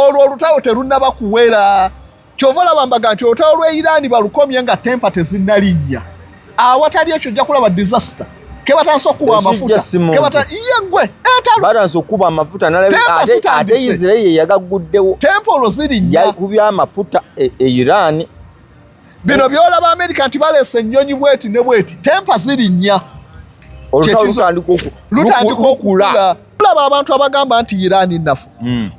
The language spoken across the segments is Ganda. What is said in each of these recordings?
Olwo olutalo terunnaba kuwera. Kyova olaba mbaga nti olutalo lw'e Iran balukomye nga temper tezinnalinnya. Awatali ekyo ojja kulaba disaster. Kebatandise okukuba amafuta. Ye ggwe entalo. Batandise okukuba amafuta ate Israel ye yagagguddewo. Temper olwo zirinnya. Yakubye amafuta e Iran. Bino by'olaba Amerika nti baleese ennyonyi bweti ne bweti, temper zirinnya. Olutalo lutandika okula. Tulaba abantu abagamba nti Iran nnafu.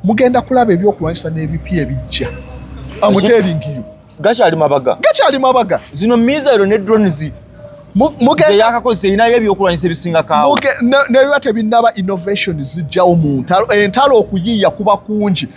Mugenda kulaba ebyokulwanyisa n'ebipya ebijja. I'm telling you. Gakyali mabaga. Gakyali mabaga. Zino missile ne drones yakakozesa erinayo ebyokulwanyisa ebisinga kaawo. Nebiba tebinnaba, innovation zijjawo mu ntalo. Entalo okuyiiya kuba kungi.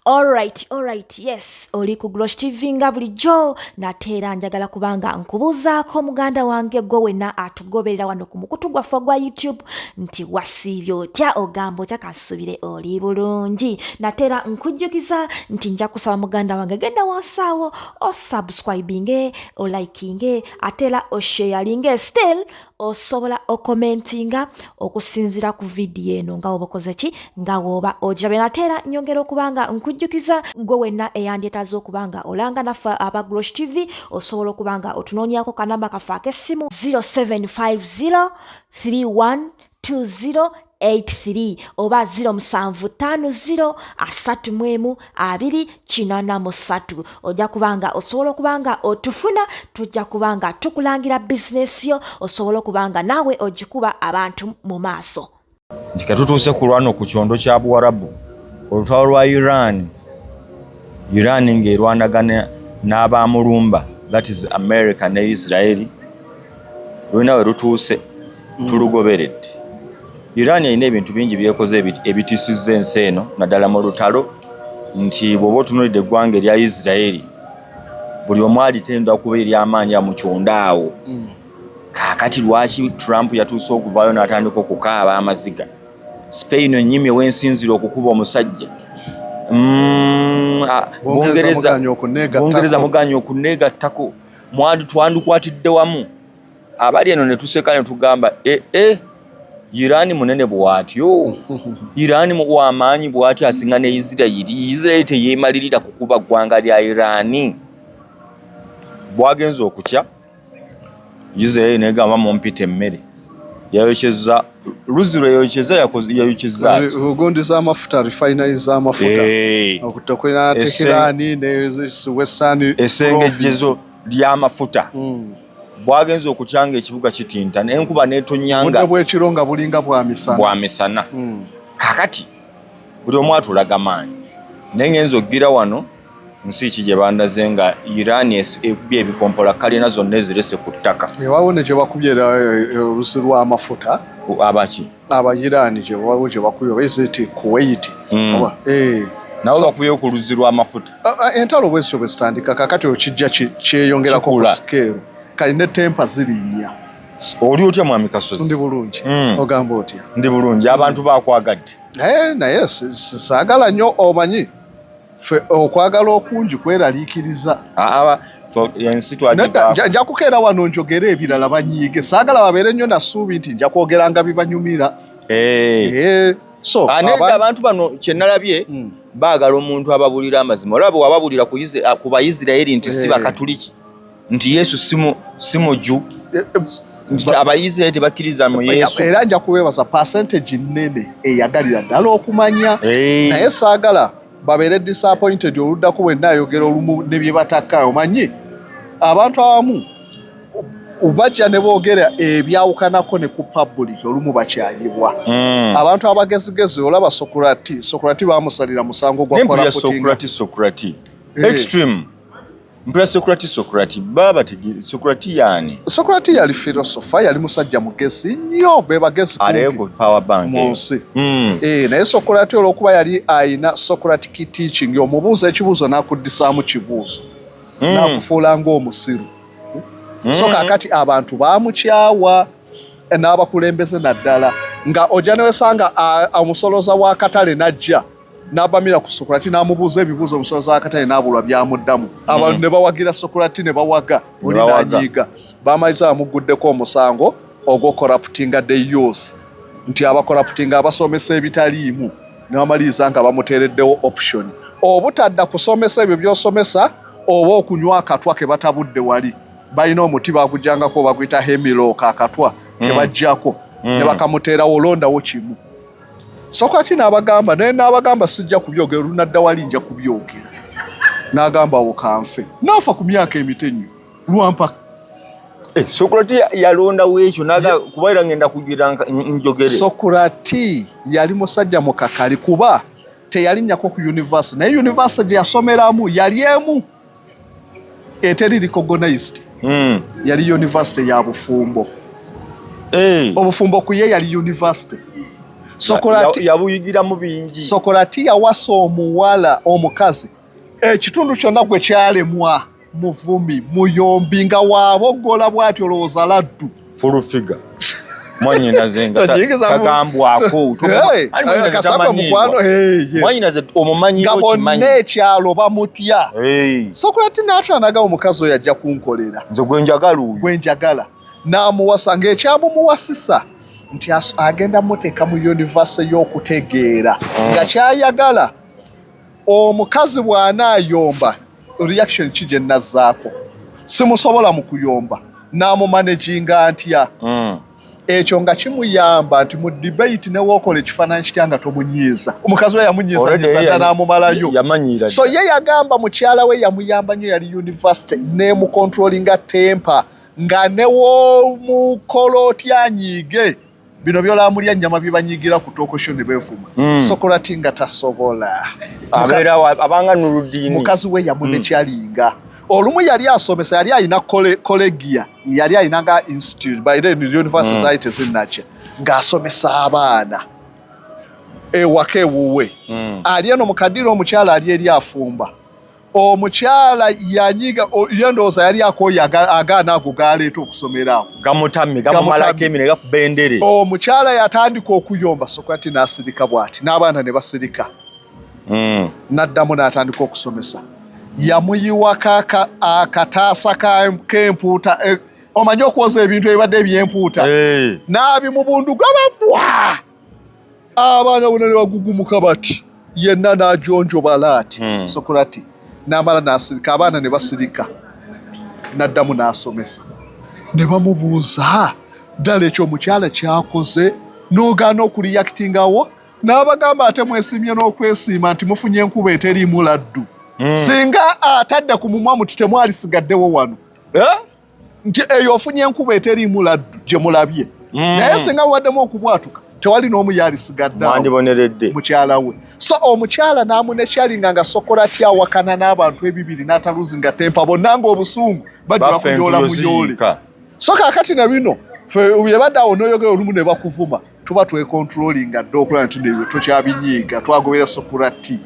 Alright, yes, oli ku Glosh TV nga bulijjo. Nate era njagala kubanga nkubuuzaako, muganda wange, gwe wenna atugoberera wano ku mukutu gwaffe ogwa YouTube, nti wasiibye otya? Ogamba otya? Kansubire oli bulungi. Nate era nkujjukiza nti nja kusaba, muganda wange, genda wansi awo osubscribinge, olikinge, ate era osharinge. Still osobola ocommentinga okusinziira ku vidiyo eno nga woba okoze ki, nga woba ogirabye. Nate era nyongera okuba nga nkujjukiza, gwe wenna eyandyetaaze okuba nga olanga naffe aba Glosh TV, osobola okuba nga otunoonyako kanamba kaffe ak'essimu 0750 3120 83 oba 0750 31 283. Ojja kubanga osobola okuba nga otufuna, tujja kuba nga tukulangira bizinesi yo, osobola okuba nga naawe ogikuba abantu mu maaso. Nti katutuuse ku lwano ku kyondo kya Buwarabu, olutalo lwa Iran, Iran ng'erwanagana n'abamulumba, that is America ne Israeli, lulina we lutuuse. Tulugoberedde. Iran erina ebintu bingi byekoze ebitiisizza ensi eno, naddala mu lutalo, nti bw'oba otunuulidde eggwanga erya Isiraeri, buli omu alitenda kuba ery'amaanyi mu kyondo awo. Kaakati lwaki Trump yatuuse okuvaayo n'atandika okukaaba amaziga? Spain onyimye wensinzira okukuba omusajja. Bungereza muganya okuneegattako, twandikwatidde wamu. Abali eno ne tuseka ne tugamba, ee e, Iran munene bw'atyo, Iran w'amaanyi bw'atyo, asinga ne Isirayiri. Isirayiri teyeemalirira kukuba ggwanga lya Iran. Bwagenza okutya, Isirayiri negamba, "Mumpita emmere." Yayokyeza luzzi lwe yayokyeza, yayokyeza gundi z'amafuta, refinery z'amafuta okutokwera Tehran ne Western. Esengejjezo ly'amafuta. Bwagenza okutya nga ekibuga kitinta n'enkuba n'etonyanga. Bwekiro nga bulinga bwa misana. Bwa misana. Kakati buli omu atulaga maanyi, naye ngenza okugira wano nsi ki gye bandaze nga Iran ekubye ebikompola, kalina zonna ezirese ku ttaka. Ewaawo ne gye bakubye oluzzi lw'amafuta. Abaki? Aba Iran gye waliwo gye bakubye, oba is it Kuwait? Nabo bakubyeyo ku luzzi lw'amafuta. Entalo bwezityo bwe zitandika. Kakati okijja kyeyongerako ku scale, kali ne temper zirinnya. Oli otya, mwami Kasozi? Ndi bulungi. Ogamba otya? Ndi bulungi. Abantu bakwagadde. Naye saagala nnyo, omanyi ffe okwagala okungi kweraliikiriza. Ensi. Nja kukeera wano njogere ebirala banyiige. Saagala babeere nnyo na ssuubi nti nja kwogeranga bibanyumira. So abantu bano kyenalabye, baagala omuntu ababulira amazima. Olaba wababulira ku Baisiraeri nti si Bakatuliki, nti Yesu si muju, nti Abaisiraeri tebakkiriza mu Yesu. Era nja kubeebaza, percentage nnene eyagalira ddala okumanya, naye saagala babeere disappointed oluddako bwe nnaayogera olumu ne bye batakka. Omanyi abantu abamu bajja ne boogera ebyawukanako ne ku public, olumu bakyayibwa. Abantu abagezigezi, olaba Sokurati, Sokurati bamusalira musango gwa Sokurati, Sokurati extreme mpula Sokurati, Sokurati baba Sokurati yani. Sokurati yali philosopher, yali musajja mugezi nnyo, be bagezi power bank mu nsi. Naye Sokurati olw'okuba yali ayina Socratic teaching, omubuuza ekibuuzo n'akuddisaamu kibuuzo, n'akufuula ng'omusiru. So kaakati abantu baamukyawa n'abakulembeze naddala nga ojja newesanga omusoloza w'akatale n'ajja n'abamira ku Sokurati n'amubuuza ebibuuzo, omusoloza w'akatale n'abulwa byamuddamu. Abantu ne bawagira Sokurati, ne bawaga oli n'anyiiga. Bamaliza bamuguddeko omusango ogw'ocorruptinga the youth, nti abacorruptinga, abasomesa ebitaliimu, ne bamaliriza nga bamuteereddewo option. Obutadda kusomesa ebyo by'osomesa oba okunywa akatwa ke batabudde wali. Balina omuti bagujjangako baguyita hemlock, akatwa ke bajjako ne bakamuteerawo, olondawo kimu. Socrates n'abagamba, naye n'abagamba sijja kubyogera, olunadda wali nja kubyogera. N'agamba awo kanfe. N'afa ku myaka emito ennyo lwampaka. Socrates yalondawo ekyo naga kuba era ngenda kugira njogere. Socrates yali musajja mukakali kuba teyalinnyako ku university, naye university gye yasomeramu yali emu eteri recognized. Yali university ya bufumbo. Obufumbo ku ye yali university. Socrates Yabuyigiramu bingi. Socrates yawasa omuwala omukazi ekitundu kyonna gwe kyalemwa, muvumi, muyombi, nga waaboggola bw'ati olowooza laddu. Full figure mwanyinaze nga Tonyingiza tagambwako. Hey, kasakwa mukwano, hey, yes. Mwanyinaze omumanyi. Nga bonna okimanyi ekyalo bamutya. Socrates n'atwanaga omukazi oyo ajja kunkolera. Nze gwe njagala oyo. Gwe njagala. N'amuwasa ng'ekyamumuwasisa nti agenda muteeka mu university y'okutegeera, nga kyayagala omukazi bw'anaayomba reaction ki gye nazzaako, simusobola mu kuyomba, n'amumanaginga ntya. Ekyo nga kimuyamba nti mu debate ne wookola ekifaananyi kitya nga tomunyiiza. Omukazi we yamunyiiza Already nyiiza ye dda n'amumalayo. Yamanyiira. So ye yagamba mukyala we yamuyamba nnyo, yali university nemucontrollinga temper, nga ne w'omukola otya anyiige bino byolamulya nnyama bibanyigira ku talk show ne beefuma. Socrates nga tasobola. Abeera abanga Nuludiini. Mukazi we yamunekyalinga. Olumu yali asomesa, yali alina collegia, yali alina nga institute, by then university zaali tezinnajja, ng'asomesa abaana ewaka ewuwe. Ali eno mukadire, omukyala ali eri afumba. Omukyala yanyiga, ye ndowooza yali akooye agaana ago galeeta okusomera awo. Gamutamye, gamumalako emire, gakuba endere. Omukyala yatandika okuyomba, Socrates n'asirika bw'ati, n'abaana ne basirika. N'addamu n'atandika okusomesa. Yamuyiwako akataasa k'empuuta, omanyi okwoza ebintu ebibadde eby'empuuta, n'abimubunduga babwa. Abaana bonna ne bagugumuka bati, yenna n'ajonjobala ati. Socrates n'amala n'asirika, abaana ne basirika, n'addamu n'asomesa. Ne bamubuuza, ddala ekyo omukyala kyakoze n'ogaana okureactingawo? N'abagamba ate mwesiimye n'okwesiima nti mufunye enkuba eteriimu laddu. Singa atadde ku mumwa muti temwalisigaddewo wano. Nti eyo ofunye enkuba eteriimu laddu gye mulabye. Naye singa mubaddemu okubwatuka tewali n'omu yalisigadde awo. Mwandiboneredde. Mukyala we. So omukyala n'amunekyalinga nga Socrates awakana n'abantu ebibiri n'ataluzinga temper, bonna ng'obusungu bajjula Bafa kuyoola entuyo muyoole. ziyiika. So kaakati na bino ffe bye badde awo n'oyogera olumu ne bakuvuma, tuba twecontrollinga dda okulaba nti nebyo tokyabinyiiga, twagobera Socrates.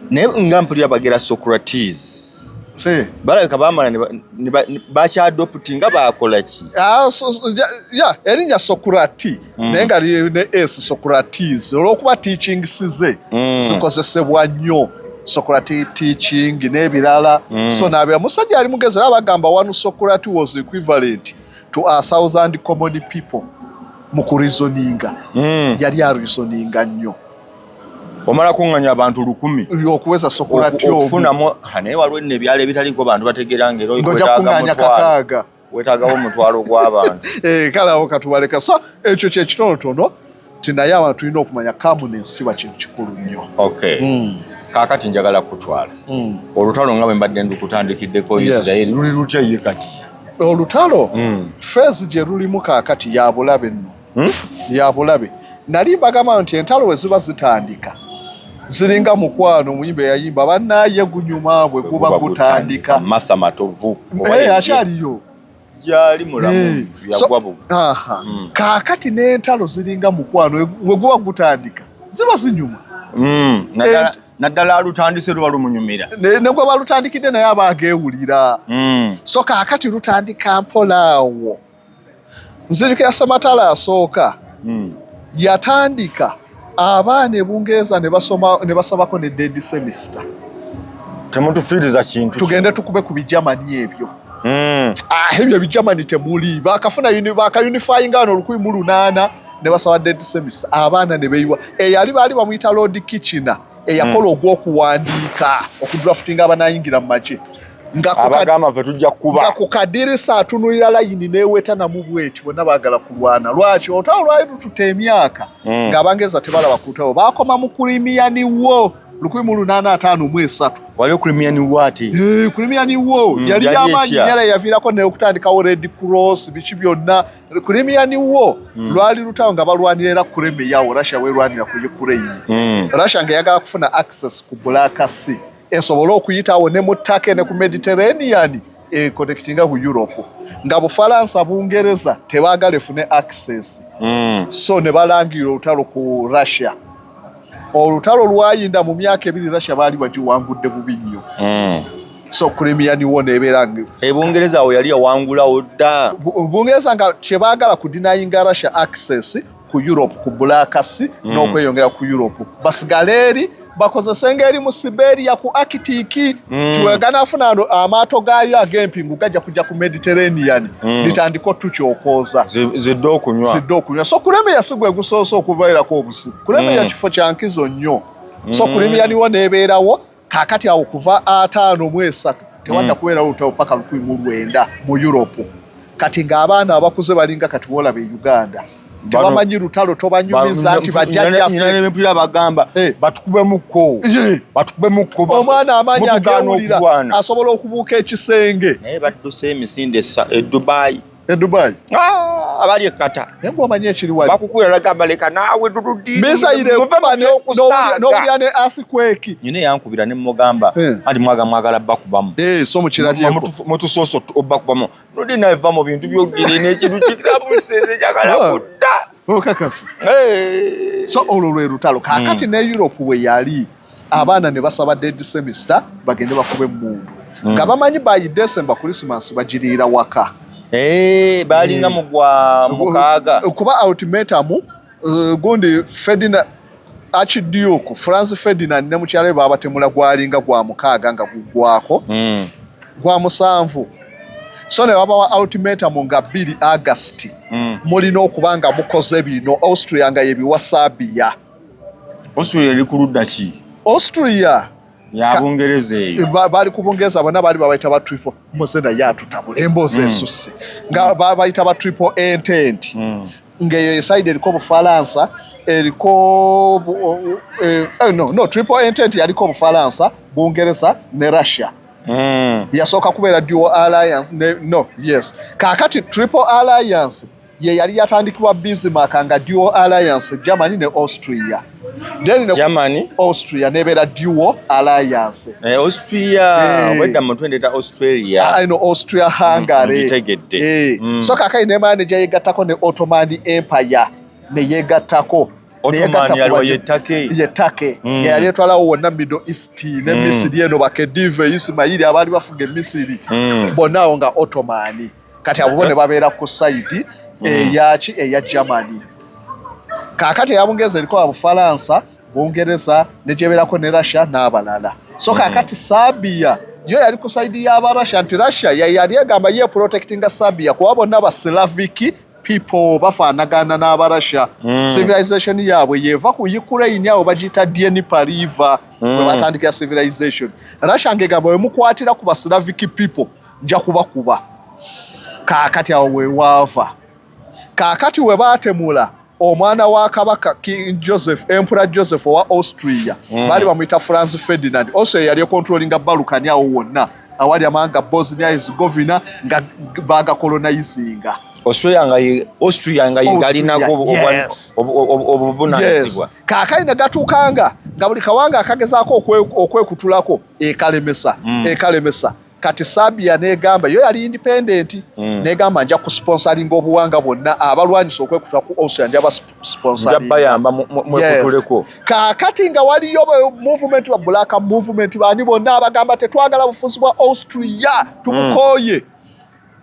Naye nga mpulira bagera Socrates. Se. Balabika baamala ne bakyadoptinga, baakola ki? Ah, so, ya, erinnya Socrates, naye nga liri ne S, Socrates, olw'okuba teachings ze zikozesebwa nnyo, Socrates teaching n'ebirala. So n'abeera musajja ali mugezi, era bagamba one Socrates was equivalent to 1,000 common people mu kureasoninga. Yali areasoninga nnyo. Omala kuŋŋanya abantu 1000. Okuweza Socrates omu. Okufunamu, ha, naye waliwo nno ebyalo ebitaliiko bantu bategeera ng'era Ng'ojja wetaaga kuŋŋaanya mutwalo. 6,000. Weetaagawo omutwalo gw'abantu. Kale awo katubaleka. So ekyo kye kitonotono nti naye abantu tulina okumanya calmness kiba kintu kikulu nnyo. Kaakati njagala kutwala. Olutalo nga bwe mbadde ndikutandikiddeko Israel luli lutya ye kati? Olutalo phase gye lulimu kaakati ya bulabe nno. Ya bulabe. Nali mbagamba nti entalo we ziba zitandika ziringa mukwano, omuyimbi eyayimba bannaaye gunyuma bwe guba Guba gutandika. Martha Matovu. Oba ye Akyaliyo. Gyali mulamu, yagwa bubi. Kaakati n'entalo ziringa mukwano, bwe guba gutandika ziba zinyuma. Naddala alutandise luba lumunyumira. Ne gwe balutandikidde naye aba ageewulira. So kaakati lutandika mpola awo. Nzirukira Ssematalo asooka yatandika abaana e Bungereza ne basoma ne basabako ne dead semester. Temutufiiriza kintu. Tugende tukube ku Bijamani ebyo. Ebyo Bijamani temuli. Bakafuna baka unifying ano 1800 ne basaba dead semester. Abaana ne beeyiwa. Eyali baali bamuyita Lord Kitchener. Eyakola ogw'okuwandiika, okudraftinga abanayingira mu magye, nga abagamba ffe tujja kuba nga ku kadirisa atunulira layini n'eweta namu bweti, bonna baagala kulwana. Lwaki olutalo lwali lututa emyaka ng'Abangereza tebalaba ku lutalo? Baakoma mu Crimean War 1853. Waliwo Crimean War ate? Eh, Crimean War yali yali yamaanyi etya? Yala yaviirako n'okutandikawo Red Cross, biki byonna. Crimean War lwali lutalo nga balwanira era Crimea awo Russia werwanira ku Ukraine. Russia nga eyagala kufuna access ku Black Sea, esobole okuyitawo ne mu Turkey ne ku Mediterranean, econnectinga ku Europe, nga Bufalansa, Bungereza tebaagala efune access. So ne balangirira olutalo ku Russia. Olutalo lwayinda mu myaka 2, Russia baali bagiwangudde bubi nnyo. So Crimean War nebeera nga Ebungereza awo yali yawangulawo dda. Bungereza nga kyebaagala ku denyinga Russia access ku Europe, ku Black Sea, n'okweyongera ku Europe, basigale eri bakozese eri mu Siberia, ku Arctic. Tiweganafuna ano amaato gaayo ag'empingu gajja kujja ku Mediterranean, litandika otukyokooza. Zidde okunywa. Zidde okunywa. So Crimea si gwe gusoose okuvairako obusibu. Crimea kifo kya nkizo nnyo. So Crimean War nebeerawo. Kaakati awo kuva 53 tewadda kubeerawo lutalo paka 1900 mu Europe. Kati ng'abaana abakuze balinga kati woolaba e Uganda, tebamanyi lutalo, tobanyumiza nti bajjajjaffe. Nempulira bagamba batukubemukko, batukubemukko. Omwana amaanyi Mutugaana agewulira okulwana. Asobola okubuuka ekisenge. Naye badduse emisinde e Dubai. E Dubai. Ah, abali ekata. Naye gweomanyi ekiri wali. Bakukubira lagamba leka naawe dududi. Missile ekuba n'owulira ne earthquake. Nyina yankubira ne mugamba anti mwaga mwagala bakubamu. Eh, so mukirabyeko. Mutusoose obakubamu nodi naye va mu bintu byogire n'ekintu kiramuseze njagala kudda. Okakasa? Eh. So olwo lwe lutalo. Kaakati ne Europe we yali, abaana ne basaba dead semester bagende bakube emmundu, nga bamanyi by December Christmas bagiriira waka. Eh, balinga mu gwa 6. Kuba ultimatum, gundi Ferdinand, Archduke Franz Ferdinand ne mukyala we babatemula gwalinga gwa 6 nga guggwako, gwa 7. So ne babawa ultimatum nga 2 August, mulina okuba nga mukoze bino. Austria nga yebiwa Serbia. Austria eri ku ludda ki? Austria Ya Bungereza eyo. Baali ku Bungereza bonna, baali babayita ba triple muze, naye atutabula emboozi esusse, nga babayita ba Triple Entente, ng'eyo e side eriko Bufalansa, eriko no, Triple Entente yaliko Obufalansa, Bungereza ne Russia. Yasooka kubeera Dual Alliance ne, no, yes, kaakati Triple Alliance ye yali yatandikibwa Bismarck, nga Dual Alliance Germany ne Austria. Then ne Germany Austria nebeera Dual Alliance. Eh, Austria. Obwedda mu twendeta Australia. Ah, no, Austria Hungary. Ngitegedde. Eh. So kakati ne manager yegattako ne Ottoman Empire, ne yegattako. Ottoman Neyegatta ku yaliwo ye Turkey. Ye Turkey. Yali etwalawo wonna Middle East ne Misiri eno, Bakhedive Ismaili abaali bafuga e Misiri, bonna awo nga Ottoman. Kati abo bo ne babeera ku side eyaki? Eya Germany. Kaakati eya Bungereza eriko Abufalansa, Bungereza ne gyebeerako ne Russia n'abalala. So kaakati Serbia yo yali ku side y'Abarussia, nti Russia yali egamba ye protectinga Serbia kuba bonna ba Slavic people, bafaanagana n'Abarussia. Civilization yaabwe yeva ku Ukraine awo, bagiyita Dnieper River, bwe batandikira civilization. Russia ng'egamba we mukwatira ku ba Slavic people nja kubakuba. Kaakati awo wewaava, kaakati we baatemula omwana wa kabaka King Joseph, Emperor Joseph owa Austria, baali bamuyita Franz Ferdinand. Also yali econtrollinga Balkan awo wonna awali amawanga Bosnia Herzegovina nga bagacolonizinga. Austria nga yegalinako Yes. obuvunanyizibwa. Kaakati ne gatuukanga nga buli kawanga akagezaako okwekutulako ekalemesa, ekalemesa. Kati Serbia negamba yo yali independent, negamba nja kusponsoringa obuwanga bwonna abalwanyisa okwekutula ku Austria, nja Nja basponsoringa. Bayamba mwekutuleko. Kaakati nga waliyo movement ba Black movement, bani bonna abagamba tetwagala bufuzi bwa Austria, tubukooye.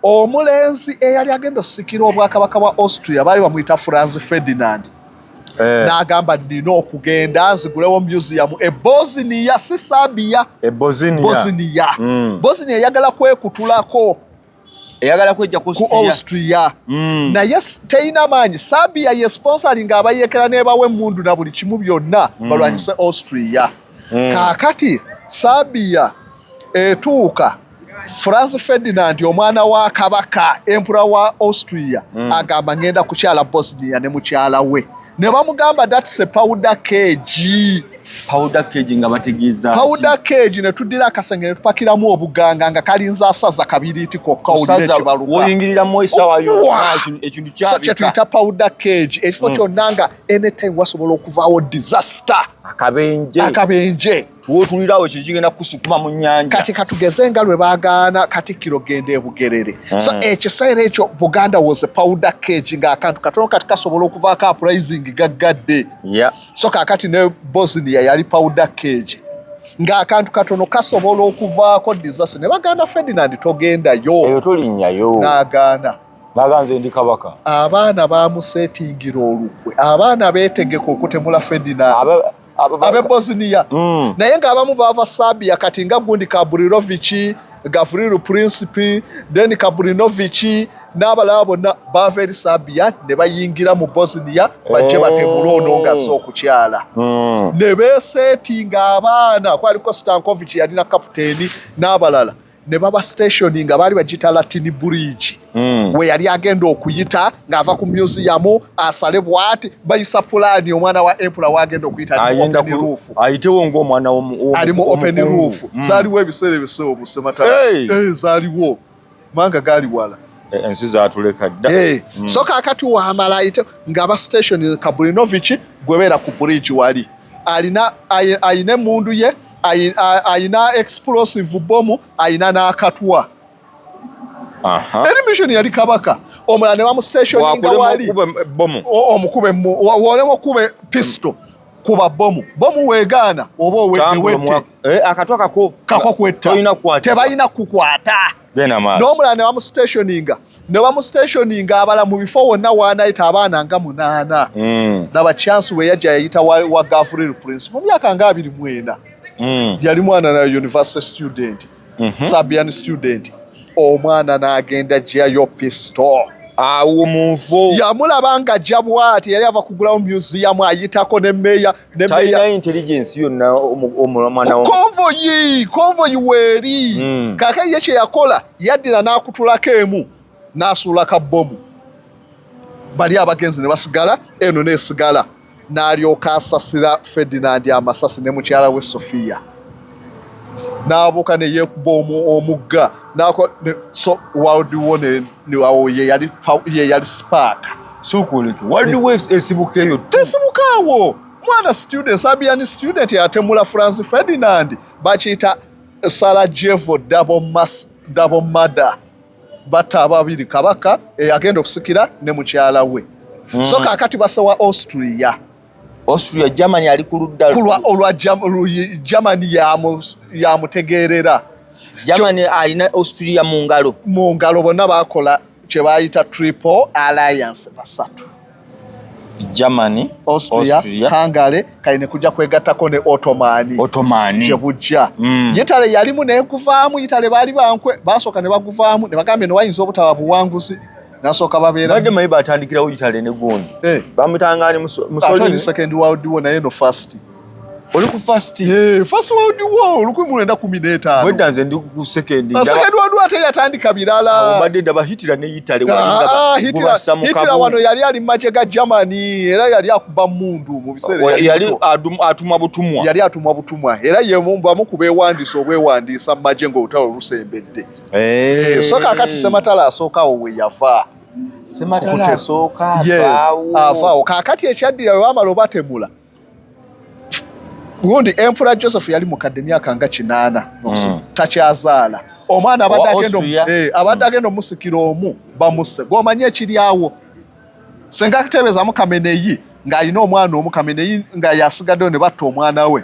Omulenzi eyali agenda osikira obwakabaka bwa Austria baali bamuyita Franz Ferdinand. N'agamba nina okugenda nzigulewo museum e Bosnia, si Serbia. E Bosnia. Bosnia. Bosnia eyagala kwekutulako Eyagala kwejja ku ku Austria. Austria. Naye teyina maanyi. Serbia ye sponsoring abayekera n'ebawa emmundu na buli kimu byonna balwanyise Austria. Kaakati Serbia etuuka Franz Ferdinand omwana wa kabaka emperor wa Austria agamba ngenda kukyala Bosnia ne mukyala we ne bamugamba that's a powder keg. Powder keg nga bategeeza powder keg ne tuddira akasenge ne tupakiramu obuganga nga kalinza asaza kabiriiti kokka owulira ekibaluka woyingiriramu essaawa yonna ekintu kyabika. So kye tuyita powder keg ekifo kyonna nga anytime wasobola okuvaawo disaster akabenje akabenje tuwotulirawo ekyo kigenda kusukuma mu nnyanja. Kati katugeze nga lwe baagaana Katikkiro genda e Bugerere. So ekiseera ekyo Buganda was a powder keg ng'akantu katono kati kasobola okuvaako uprising gaggadde. So kaakati ne Bosnia yali powder keg ng'akantu katono kasobola okuvaako disaster ne bagaana Ferdinand togendayo. Eyo tolinnyayo. N'agaana. N'aganze ndi kabaka. Abaana baamuseetingira olukwe. Abaana beetegeka okutemula Ferdinand. Abe Bosnia. Naye ng'abamu baava Serbia kati nga gundi Kabrilovic, Gavrilo Princip, then Kabrinovic n'abalala bonna baava eri Serbia ne bayingira mu Bosnia bajje batemule ono ng'azze okukyala. Ne beeseetinga abaana kwaliko Stankovic yalina kapiteeni n'abalala ne baba station nga baali bagiyita Latin Bridge. We yali agenda okuyita ng'ava ku museum asale bw'ati bayisa pulaani omwana wa emperor w'agenda okuyita ali mu open roof. Ayitewo ng'omwana ali mu open roof. Zaaliwo ebiseera ebiseewo mu Ssematalo. Zaaliwo manga gaali wala. Ensi zaatuleka dda. So kaakati wamala ayite ng'aba station Kabrinovic gwe beera ku bridge wali. Alina ayina emmundu ye, ayina explosive bomb, ayina n'akatwa. Eri mission yali kabaka omulala ne bamustationinga wali omukube wolema okube pistol kuba bomu bomu weegaana oba owedde akatwa kako kako kwetta tebalina kukwata. N'omulala ne bamustationinga ne bamustationinga abala mu bifo wonna waanayita abaana nga 8. Naba chance we yajja yayita wa Gavrilo Princip mu myaka nga 24. Yali mwana na university student, Serbian student. Omwana n'agenda gyayo pistol. Awo mu nfo. Yamulaba nga ajja bw'ati yali ava kugulawo museum ayitako ne meya ne meya. Intelligence yonna omwana wa convoy convoy weeri. Kaka ye kye yakola yaddira n'akutulako emu n'asuula ka bbomu. Bali abagenzi ne basigala eno n'esigala n'alyoka asasira Ferdinand amasasi ne mukyala we Sofia. N'abuuka ne yeekuba omugga so World War ye yali spark. Sookoleke World War esibuka eyo tesibuka awo. Mwana student Serbian student yatemula Franz Ferdinand bakiyita Sarajevo double murder. Batta ababiri kabaka agenda okusikira ne mukyala we. So kaakati basawa Austria. Austria Germany ali ku ludda olwa Germany yamutegeerera. Germany alina Austria mu ngalo. Mu ngalo bonna bakola kye bayita Triple Alliance basatu. Germany, Austria, Hungary kali ne kujja kwegattako ne Ottoman. Ottoman. Kye bujja. Yitale yalimu n'ekuvaamu, Yitale baali bankwe, basooka ne baguvaamu ne bagambye ne wayinza obutaba buwanguzi. Nasooka babeera. Badde mayi batandikirawo Yitale ne gundi. Bamutanga ni Mussolini. Second World War naye no first. Oli ku first? First World War 1915. Wedda nze ndi ku second. Second World War ate yatandika birala. Mbadde ndaba Hitler ne Italy Hitler wano yali ali mu magye ga Germany era yali akuba mmundu mu biseera yali atumwa butumwa. Yali atumwa butumwa era ye bamu ku beewandiisa obwewandiisa mu magye ng'olutalo lusembedde. So kaakati Ssematalo asooka awo we yava. Ssematalo asooka avaawo. Avaawo. Kaakati ekyaddira bwe baamala obatemula. Gundi Emperor Joseph yali mukadde myaka nga 8 takyazaala. Omwana abadde agenda omusikira omu bamusse. Gw'omanyi ekiri awo. Senga kuteebezamu Khamenei ng'alina omwana omu Khamenei nga yasigaddeyo ne batta omwana we.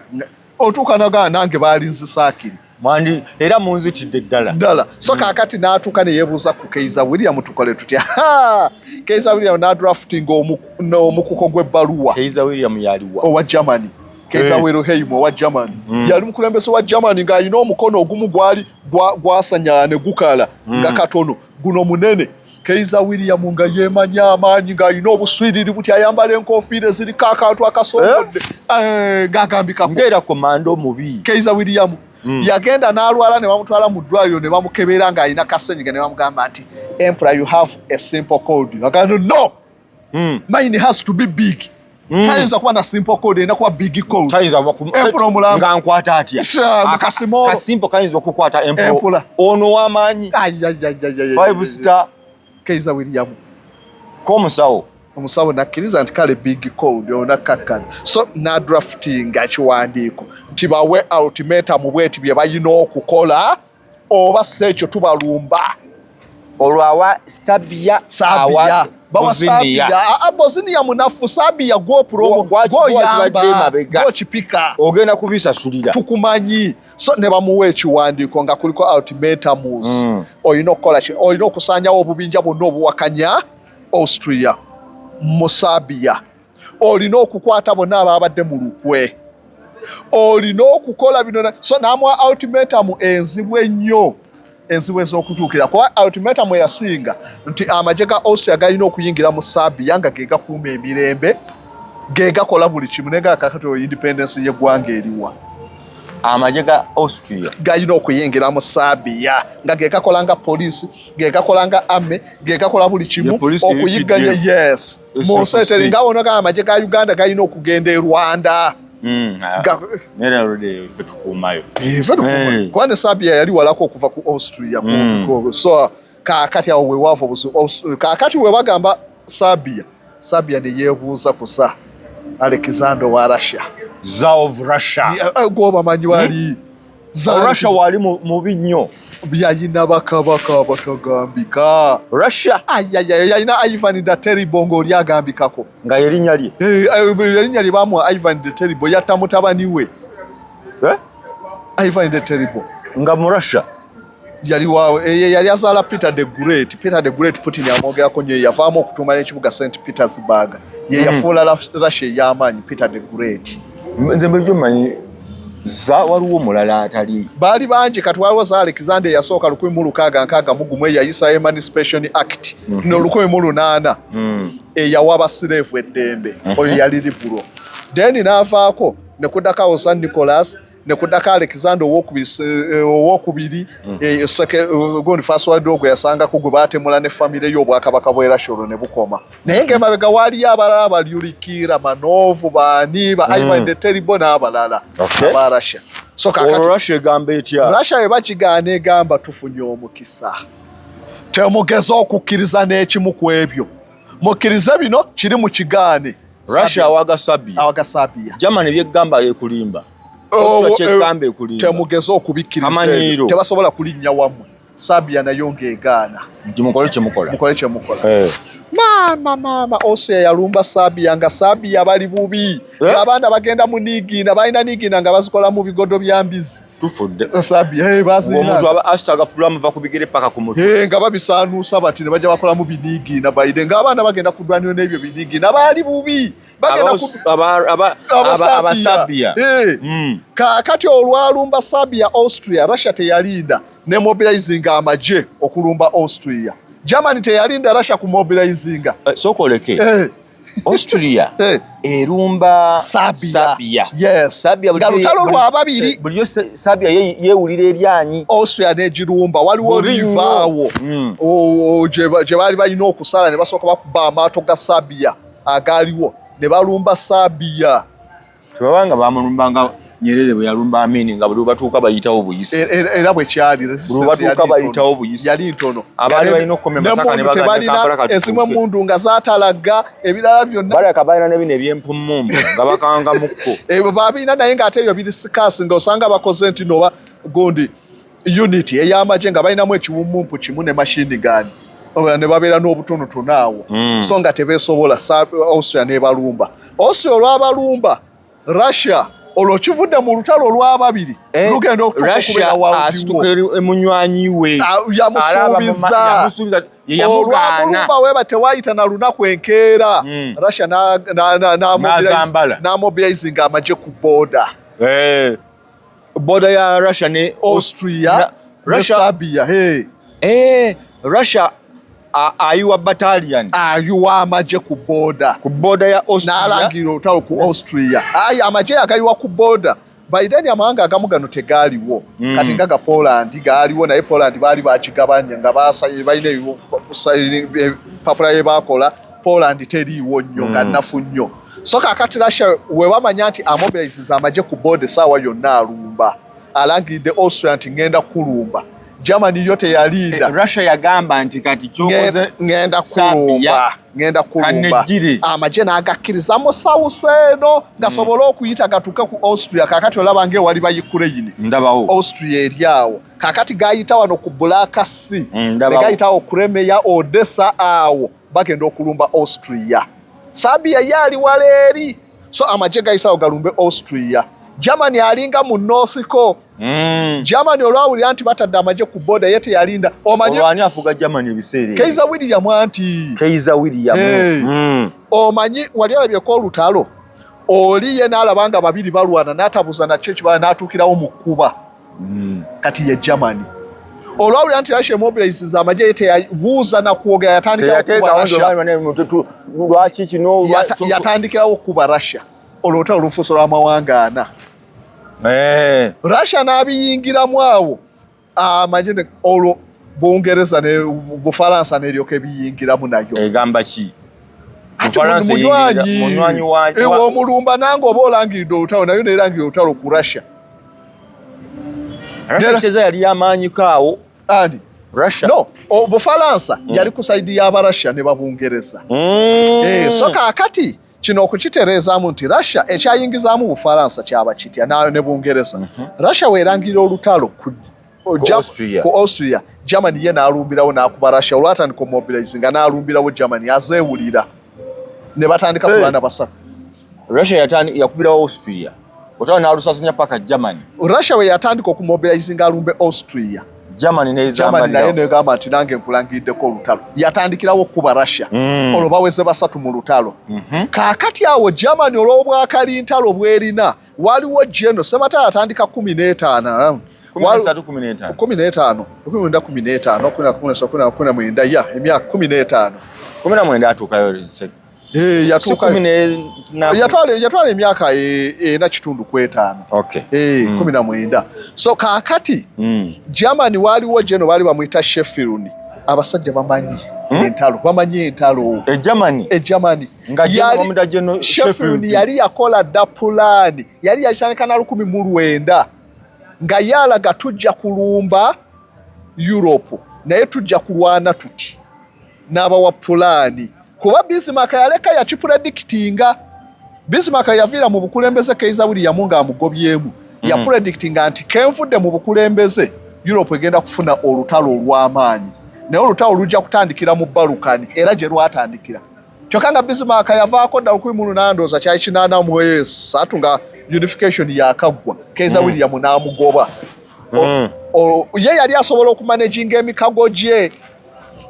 Otuuka n'agamba nange baalinzisaakiri. Mwandi era munzitidde ddala. Ddala. So kaakati n'atuuka ne yeebuuza ku Kaiser William tukole tutya. Kaiser William n'adraftinga omukuko gw'ebbaluwa. Kaiser William yaliwa? Owa Germany. Kaiser Wilhelm owa Germany. Yali mukulembeze wa Germany ng'alina omukono ogumu gwali gwasanyala ne gukala nga katono guno munene. Kaiser William nga yeemanya amaanyi ng'alina obuswiriri buti ayambala enkofiira eziriko akantu akasongodde eh? Eh, ng'agambikako ng'era komando omubi. Kaiser William yagenda n'alwala ne bamutwala mu ddwaliro ne bamukebera ng'alina kasenyiga ne bamugamba nti emperor you have a simple cold. Agamba no mine has to be big. Tayinza kuba na simple cold, erina kuba big cold. Tayinza Emperor omulamba. Nga nkwata atya? Kasimolo. Kasimple kayinza okukwata emperor. Ono w'amaanyi. 5 star. Kaiser William. Ko omusawo. Omusawo nakkiriza nti kale big cold onakkakkana, so nadraftinga ekiwandiiko nti bawe ultimatum bweti bye balina okukola oba si ekyo tubalumba. Olwo awa Serbia. Serbia bawa Serbia. Bosnia munafu, Serbia gwo promo gwoyamba gwokipika ogenda kubisasulira. Tukumanyi. So ne bamuwa ekiwandiiko nga kuliko ultimatums. Olina okukola ki? Olina okusaanyawo obubinja bwonna obuwakanya Austria mu Serbia, olina okukwata bonna ababadde mu lukwe, olina okukola bino. So n'amuwa ultimatum enzibu ennyo, enzibu ez'okutuukira, kuba ultimatum eyasinga nti amagye ga Austria galina okuyingira mu Serbia nga ge gakuuma emirembe, ge gakola buli kimu, naye nga kakati independence y'eggwanga eriwa? Amagye ga Austria galina okuyingira mu Serbia nga ge gakola nga poliisi, ge gakola nga army, ge gakola buli kimu okuyigganya. Yes, mu nsi eteri nga wona gamba amagye ga Uganda galina okugenda e Rwanda. Ffe tukuumayo. Kuba ne Serbia yali walako okuva ku Austria. So kaakati awo wewaava obuzibu. Kaakati we bagamba Serbia, Serbia ne yeebuuza ku Tsar Alexander wa Russia. Tsar of Russia. Gwobamanyi wali. Russia wali mubi nnyo. Yayina bakabaka abatagambika. Russia. Ayaya, yayina Ivan the Terrible ng'oli agambikako. Nga yerinnya lye. Erinnya lye bamuwa Ivan the Terrible, yatta mutabani we. Eh? Ivan the Terrible. Nga mu Russia. Yali waawe yali azaala Peter the Great. Peter the Great, Putin amwogerako nnyo, yavaamu okutuuma n'ekibuga St Petersburg, ye yafuula Russia ey'amaanyi, Peter the Great. Nze mbejjo mmanyi za waliwo omulala atali. Baali bangi. Kati waliwo Tsar Alexander eyasooka 1661 eyayisa Emancipation Act no 1800 eyawa abasireevu eddembe. Oyo yali liberal. Then n'avaako ne kuddako awo Tsar Nicholas, ne kuddako Alexander owokubiri, gundi First World War gwe yasangako, gwe baatemula ne famire y'obwakabaka bw'e Russia, olwo ne bukoma. Naye ng'emabega waaliyo abalala, ba Rurik, Romanov, baani, ba Ivan the Terrible n'abalala aba Russia. So kakati Russia egamba etya? Russia bwe bakigaana egamba tufunye omukisa, temugeze okukkiriza n'ekimu ku ebyo, mukkirize bino kiri mu kigaane. Russia awaga Serbia. Awaga Serbia. Germany byegamba ekulimba. Kyegamba ekulimba. Temugeze okubikkiriza, tebasobola kulinnya wammwe. Serbia nayo ng'egaana. Nti mukole kyemukola. Mukole kyemukola. Maama, maama, Austria yalumba Serbia nga Serbia bali bubi. Abaana bagenda mu niigiina, balina niigiina nga bazikola mu bigodo bya mbizi. Tufudde. Serbia bazirina. Omuntu aba asita agafula muva ku bigere paka ku mutwe. Nga babisaanuusa bati ne bajja bakolamu biniigiina baide ng'abaana bagenda kudwaniro n'ebyo biniigiina, baali bubi. Abasabia. Kaakati olwalumba Serbia Austria, Russia teyalinda ne mobilizinga amagye okulumba Austria. Germany teyalinda Russia ku mobilizinga. Sooka oleke. Austria erumba Serbia. Yes. Serbia nga lutalo lwa babiri. Bulijjo Serbia yeewulira eryanyi. Austria n'egirumba, waliwo river awo gye baali balina okusala, ne basooka bakuba amaato ga Serbia agaaliwo ne balumba Serbia. Tebabanga bamulumbanga Nyerere bwe yalumba Amini, nga buli batuuka bayitawo buyisi. Era bwe kyali. Buli batuuka bayitawo buyisi. Yali ntono. Abaali balina okukoma Masaka ne bagenda Kampala. Kati ezimu emundu nga zaatalaga, ebirala byonna. Balaka balina ne bino ebyempumumbu nga bakangamukko. Ebyo babirina, naye ng'ate ebyo biri scarce, nga osanga bakoze nti noba gundi unit ey'amagye nga balinamu ekiwumumpu kimu ne machine gun ne babeera n'obutonotono awo. So nga tebeesobola. Austria n'ebalumba. Austria olwabalumba, Russia olwo kivudde mu lutalo olwababiri lugenda okutuuka okubeera. Asituka munywanyi we. Yamusuubiza. Olwamulumba weba tewayita na lunaku, enkeera Russia n'amobilizinga amagye ku border. Border ya Russia ne Austria ne Serbia. Russia. Ayiwa battalion, Ayiwa amagye ku border. Ku border ya Austria. N'alangira olutalo ku Austria. Ayi amagye agayiwa ku border. By then amawanga agamu gano tegaaliwo. Kati nga ga Poland gaaliwo, naye Poland baali bakigabanya nga balina ebipapula bye baakola. Poland teriiwo nnyo, nga nnafu nnyo. So kakati Russia we bamanya nti amobilizinze amagye ku border, essaawa yonna alumba, alangiridde Austria nti ngenda kulumba. Germany yo teyalinda. Russia yagamba nti kati kyokoze Ngenda kulumba, ngenda kulumba. Amagye n'agakkiriza mu south eno gasobole okuyita gatuuke ku Austria. Kakati olaba ngaewali ba Ukraine, Ndabawo. Austria eri awo. Kakati gayita wano ku Black Sea, Ndabawo. ne gayitawo Crimea, Odessa, awo bagenda okulumba Austria. Serbia ye ali wala eri, so amagye gayisawo galumbe Austria. Germany alinga mu northko. Germany olwawulira nti batadde amagye ku border, ye teyalinda, omanyi. Olwani afuga Germany ebiseera ebyo? Kaiser William anti. Kaiser William. Hey. Omanyi wali olabyeko olutalo, oli ye n'alaba nga babiri balwana n'atabuza nakyo ekibala n'atuukirawo mu kkuba. Kati ye Germany olwawulira nti Russia mobilizes amagye, ye teyabuuza nakwogera, yatandikirawo kuba Teyateekawo nti Russia. oba lwaki kino? Yatandikirawo okuba Russia. Olwo olutalo lufuusa lw'amawanga ana. Russia n'abiyingiramu awo amagye olwo Bungereza ne Bufalansa neryoka ebiyingiramu nayo. Egamba ki? Ate Bufalansa munywanyi. Munywanyi wa Ewe omulumba nange oba olangiridde olutalo, nayo nerangira olutalo ku Russia. Russia kitegeeza yali yamaanyiko awo. Ani? Russia. No, Bufalansa yali ku side y'Abarussia ne Babungereza. So kaakati kino okukitereezaamu nti Russia ekyayingizaamu Bufalansa kyaba kitya nayo ne Bungereza. Russia weerangirira olutalo Ku Austria. Ku Austria, Germany ye n'alumbirawo n'akuba Russia. Olwatandika omobilizinga n'alumbirawo, Germany azeewulira ne batandika kulwana basatu. Russia yakubirawo Austria otalo n'alusasanya paka Germany. Russia we yatandika okumobilizinga alumbe Austria, Germany Germany naye nezambalirawo. Negamba nti nange nkulangiddeko olutalo. Yatandikirawo okukuba Russia. Olwo baweze basatu mu lutalo. Kaakati awo Germany olw'obwakalintalo bwerina, waliwo geno sematalo atandika 15. 13, 15. 15, 19, 15, 19, 19, ya emyaka 15. 19 atuukayo Eh, yatuuka. Kumi Yatwala emyaka 4.5. 19. So kaakati Germany waliwo geno baali bamuyita Schlieffen. Abasajja bamanyi entalo, bamanyi entalo. E Germany. E Germany. Nga Geno bamuyita Geno Schlieffen. Schlieffen. Yali yakola dda pulaani, yali yakitandika na 1900 nga yalaga tujja kulumba Europe, naye tujja kulwana tuti, n'abawa pulaani, kuba Bismarck yaleka yakipredictinga. Bismarck yaviira mu bukulembeze Kaiser William ng'amugobyemu. Yapredictinga nti kenvudde mu bukulembeze, Europe egenda kufuna olutalo olw'amaanyi, naye olutalo lujja kutandikira mu Balkan, era gye lwatandikira. Kyokka nga Bismarck yavaako dda 1800, ndowooza kyali 83, nga unification yakaggwa, Kaiser William n'amugoba. Ye yali asobola okumanaginga emikago gye,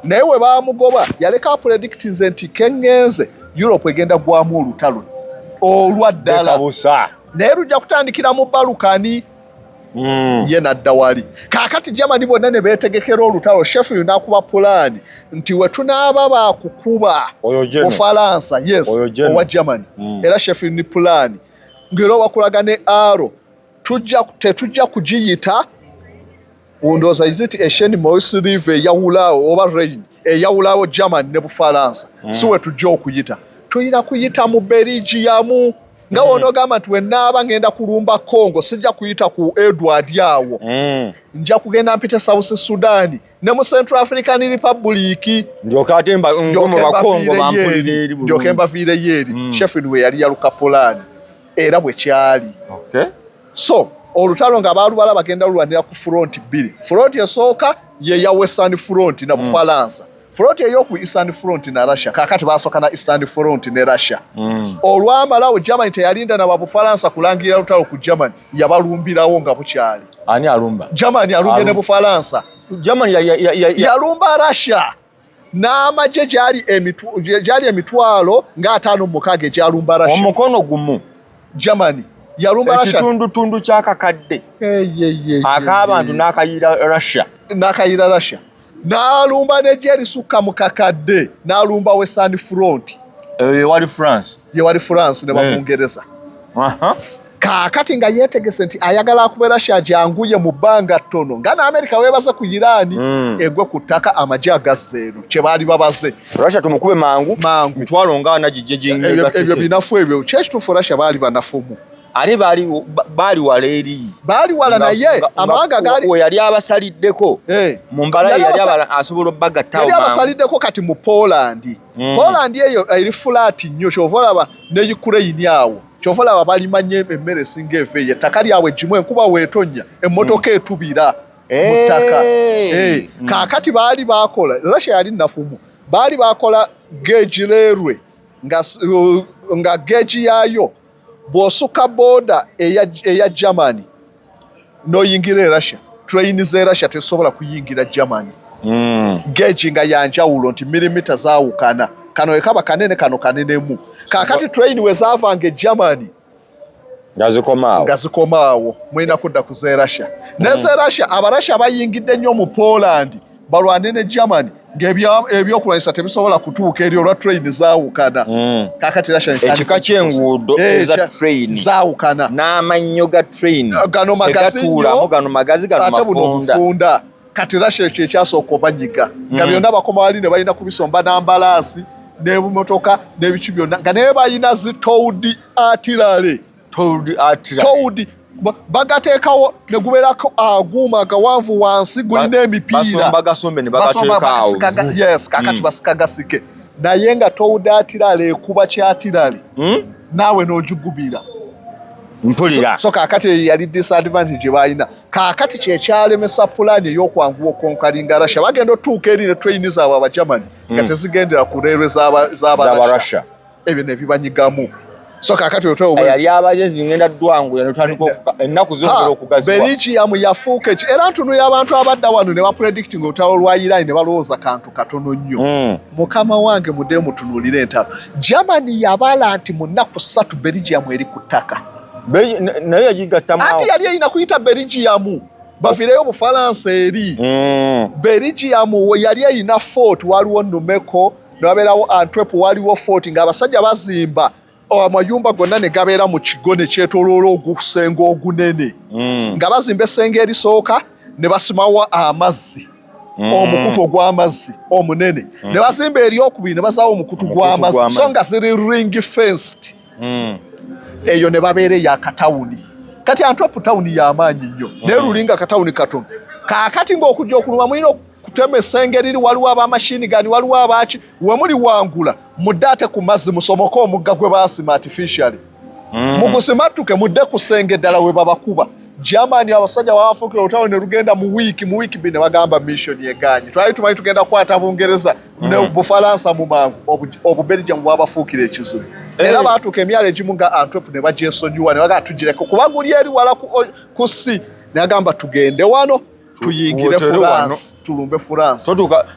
naye we baamugoba yaleka apredictinze nti keŋŋenze, Europe egenda gwamu olutalo olwa ddala, Lekabusa. Naye lujja kutandikira mu Balukani. Ye nadda wali. Kaakati Germany bonna ne beetegekera olutalo. Schlieffen n'akuba pulaani nti we tunaaba baakukuba Oyo Geno. Bufalansa, yes. Oyo Geno. Owa Germany. Era Schlieffen pulaani ng'era obakulaga ne aro tujja tetujja kugiyita, ndowooza is it Aisne, Meuse River eyawulaawo oba Rhine eyawulaawo Germany ne Bufalansa, si we tujja okuyita, tuyina kuyita mu Belgium. Nga wonoogamba nti wenaaba ngenda kulumba Congo, sijja kuyita ku Edward awo, nja kugenda mpite South Sudan ne mu Central African Republic. Ndyoke ate ngome Bakongo bampulira eri bulungi. Ndyoke mbaviireyo eri. Schlieffen we yali yaluka pulaani, era bwe kyali. So olutalo nga baalubala bagenda lulwanira ku front bbiri. Front esooka ye ya Western Front na Bufalansa, front eyoku Eastern Front na Russia. Kakati basooka na Eastern Front ne Russia. Olwamalawo Germany teyalinda na babufalansa kulangirira lutalo ku Germany, yabalumbirawo nga bukyali. Ani alumba? Germany alumbye ne Bufalansa. Germany ya Yalumba Russia n'amagye gyali emitwalo nga 56 egyalumba Russia. Omukono gumu. Germany yalumba Russia. Ekitundutundu kyakakadde Eyeyeye. ak'abantu n'akayira Russia. N'akayira Russia. N'alumba n'eggye erisukka mu kakadde, n'alumba Western Front. Eyo yewali France. Yewali France ne Babungereza. Kaakati nga yeetegese nti ayagala akube Russia janguye mu bbanga ttono, nga ne America weebaze ku Iran egwe ku ttaka, amagye agazza eno kye baali babaze. Russia tumukube mangu. Mangu. Mitwalo nga ana gijje. Ebyo binafu ebyo. Kyekituufu, Russia baali banafumu. Ate baali wala eri. Baali wala, naye amawanga gaali we yali abasaliddeko mu mbala, yali asobola obbagattawo. Yali abasaliddeko kati mu Poland. Poland eyo eri flat nnyo, kyova olaba ne Ukraine awo, kyova olaba balima nnyo emmere esinga eva eyo. Ettaka lyabwe gimu, enkuba weetonnya emmotoka etubira mu ttaka. Kaakati baali bakola, Russia yali nafumu, baali bakola gauge railway nga gauge yaayo bw'osukka border eya Germany n'oyingira e Russia, train z'e Russia tesobola kuyingira Germany. Gauge nga yanjawulo nti milimita zaawukana, kano ekaba kanene, kano kanenemu. Kaakati train we zaavanga e Germany nga zikomaawo. Nga zikomaawo, mulina kudda ku z'e Russia. Ne z'e Russia, Abarussia bayingidde nnyo mu Poland balwane ne Germany, ng'ebyokulwanyisa tebisobola kutuuka eri olwa train zaawukana. Kakati Russia ekika ky'enguudo eza train zaawukana. N'amannyo ga train gano magazi tegatuulamu, gano magazi, gano ate buno mafunda. Bufunda. Kati Russia ekyo ekyasooka obanyiga nga byonna bakoma wali ne balina kubisomba n'ambalaasi n'ebumotoka n'ebiki byonna, nga naye balina zi towed artillery. Towed artillery. Towed bagateekawo ne gubeerako aguuma agawanvu wansi gulina emipiira. Basomba gasombe ne Basomba. bagateekaawo. Yes, kakati basika gasike, naye nga towed artillery ekuba kya artillery naawe n'ogigubira. Mpulira. So kaakati eyo yali disadvantage gye balina. Kaakati kyekyalemesa pulaani ey'okwanguwa okonkalinga Russia. Bagenda otuuka eri ne train zaabwe Abagermany nga tezigendera ku railway z'aba z'Abarussia. Russia. Ebyo ne bibanyigamu. So kaakati otwo yali abajenzi ngenda ddwangula notandika ennaku zongera okugaziwa. Belgium yafuuka eki, era ntunulira abantu abadda wano ne bapredicting olutalo lwa Iran ne balowooza kantu katono nnyo. Mukama wange, mudde mutunuulire entalo. Germany yabala nti mu nnaku 3 Belgium eri ku ttaka. Naye yagigattamu awo. Anti yali erina kuyita Belgium bavireyo Bufalansa eri. Belgium we yali erina fort, waliwo Numeko newabeerawo Antwerp, waliwo fort ng'abasajja bazimba amayumba gonna ne gabeera mu kigo ne kyetoloola ogusenga ogunene, nga bazimba essenge erisooka ne basimawo amazzi, omukutu ogw'amazzi omunene, ne bazimba eryokubiri ne bazaawo omukutu Omukutu gw'amazzi, gw'amazzi. So nga ziri ring fenced eyo ne babeera eyo akatawuni. Kati Antwerp tawuni y'amaanyi nnyo, naye lulinga katawuni katono. Kaakati ng'okujja okuluma mulina okutema essenge riri, waliwo abamashini gani, waliwo abaki, we muli wangula mudde ate ku mazzi, musomoke omugga gwe baasima artificially, mugusimattuke mudde ku ssenge eddala we babakuba. Germany abasajja babafuukira olutalo ne lugenda mu wiiki 2 ne bagamba mission eganye. Twali tumanyi tugenda kukwata Bungereza ne Bufalansa mu mangu, Obubelgium bwabafuukira ekizibu. Era baatuuka emyalo egimu nga Antwerp ne bagyesonyiwa ne bagamba tugireko kuba guli eri wala ku si, ne bagamba tugende wano tuyingire tuwetere. France, tulumbe France.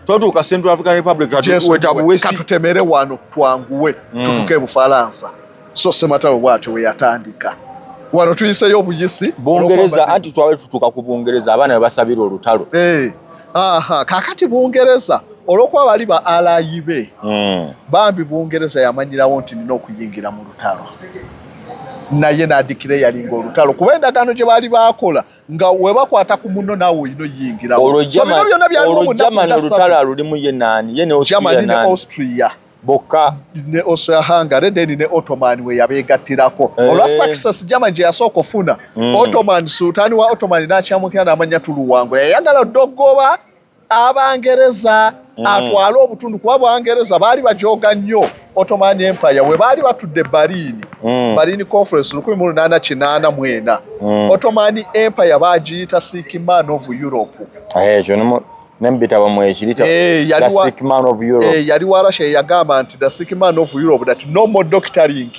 Totuuka Central African Republic kati wetabuwesi. Katutemere wano twanguwe tutuke Bufalansa. So sematalo bwatyo we yatandika. Wano tuyiseyo obuyisi. Bungereza, anti twali tutuuka ku Bungereza, abaana be basabira olutalo. Aha, kakati Bungereza olw'okuba bali ba ally be, bambi Bungereza yamanyirawo nti nina okuyingira mu lutalo, naye n'adikira eyalinga olutalo kuba endagaano gye baali baakola nga we bakwata ku muno naawe olina oyingirawo. Olwo So bino byonna byaliwo olwo mu nnaku Germany nga olutalo 3. alulimu ye naani? Ye ne Austria? Germany ne Naani? Austria. Bokka. Ne Austria Hungary, then ne Ottoman we yabeegattirako olwa success Germany gye yasooka ofuna. Ottoman, sultani wa Ottoman n'akyamukira n'amanya tuluwangula, yayagala ddogoba Abangereza atwale obutundu kuba Bwangereza baali bajooga nnyo Ottoman Empire. We baali batudde Berlin, Berlin Conference 1884, Ottoman Empire bagiyita sick man of Europe. Ekyo ne mu bitabo mwekiri. Yali The sick man of Europe. Yali wa Russia yagamba nti the sick man of Europe, that no more doctoring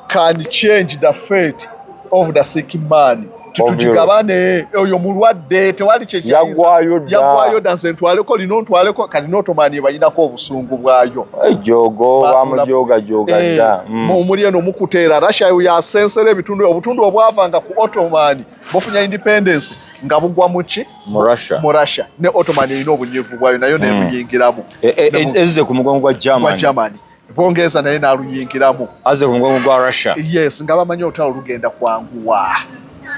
can change the fate of the sick man. Titugigabane, oyo mulwadde, tewali kyeyaggwayo dda, yaggwayo dda, nze ntwaleko lino, ntwaleko kati. N'Ottoman bayinako obusungu bwayo. Ejogo bamujogajoga dda. Muli eno mukuteera Russia yasensera ebitundu, obutundu obwavanga ku Ottoman bufunya independence nga bugwa muki? Mu Russia. Mu Russia. Ne Ottoman erina obunyivu bwayo, nayo nebuyingiramu. Ezze ku mugongo gwa Germany. Germany. Bongereza naye n'aluyingiramu. Azze ku mugongo gwa Russia. Yes, nga bamanyi olutalo lugenda kwanguwa.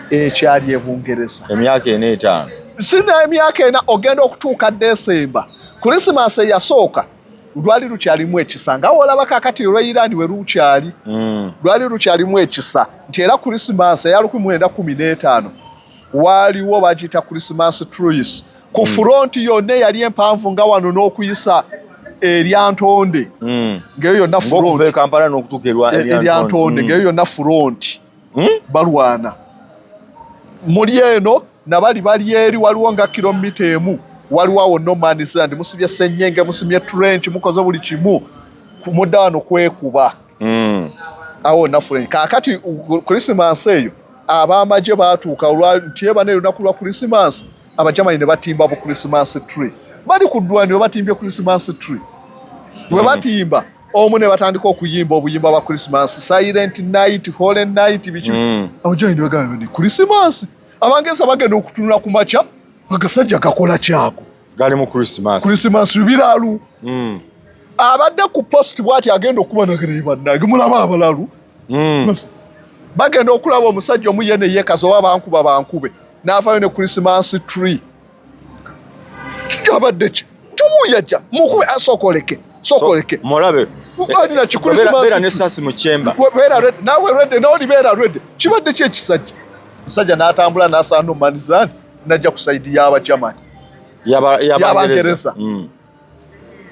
Ekyali e Bungereza Emyaka 4 5. Sina emyaka 4, ogenda okutuuka Desemba, Krisimansi eyasooka lwali lukyalimu ekisa, nga wolaba kakati olwa Iran we lukyali. Lwali lukyalimu ekisa nti era Krisimansi eya 1915 waaliwo bagiyita Christmas truce ku front yonna eyali empanvu nga wano n'okuyisa eryantonde, ng'eyo yonna front Kampala n'okutuuka eryantonde, ng'eyo yonna front balwana muli eno nabali bali eri, waliwo nga kilomita 1, waliwo awo no man's land, musibye senyenge, musimye trench, mukoze buli kimu, mudda wano kwekuba. Awo na front. Kaakati Christmas eyo ab'amagye baatuuka nti eba n'olunaku lwa Christmas, Abajamani ne batimba bu Christmas tree, bali ku ddwaniro, batimbye Christmas tree. Bwe batimba omu ne batandika okuyimba obuyimba bwa Christmas, "Silent Night, Holy Night", biki. Abajamani ne bagamba ni Christmas. Abangereza bagenda okutunula ku makya, agasajja gakola kyako. Gali mu Christmas. Christmas biralu. Abadde ku post bwati agenda okuba nagere, bannange mulaba abalalu. Bagenda okulaba omusajja omu ye neyekaza, oba bankuba bankube, n'avaayo ne Christmas tree. Abadde ki ntiwuyajja mukube, asooka oleke, sooka oleke. Mulabe. Alina ki? Beera n'essasi mu kyemba. Beera ready naawe, ready nawe, beera ready. Kibadde ki ekisajja? Omusajja n'atambula n'asaana no man's land, n'ajja ku side y'Abajamani. Y'Abangereza.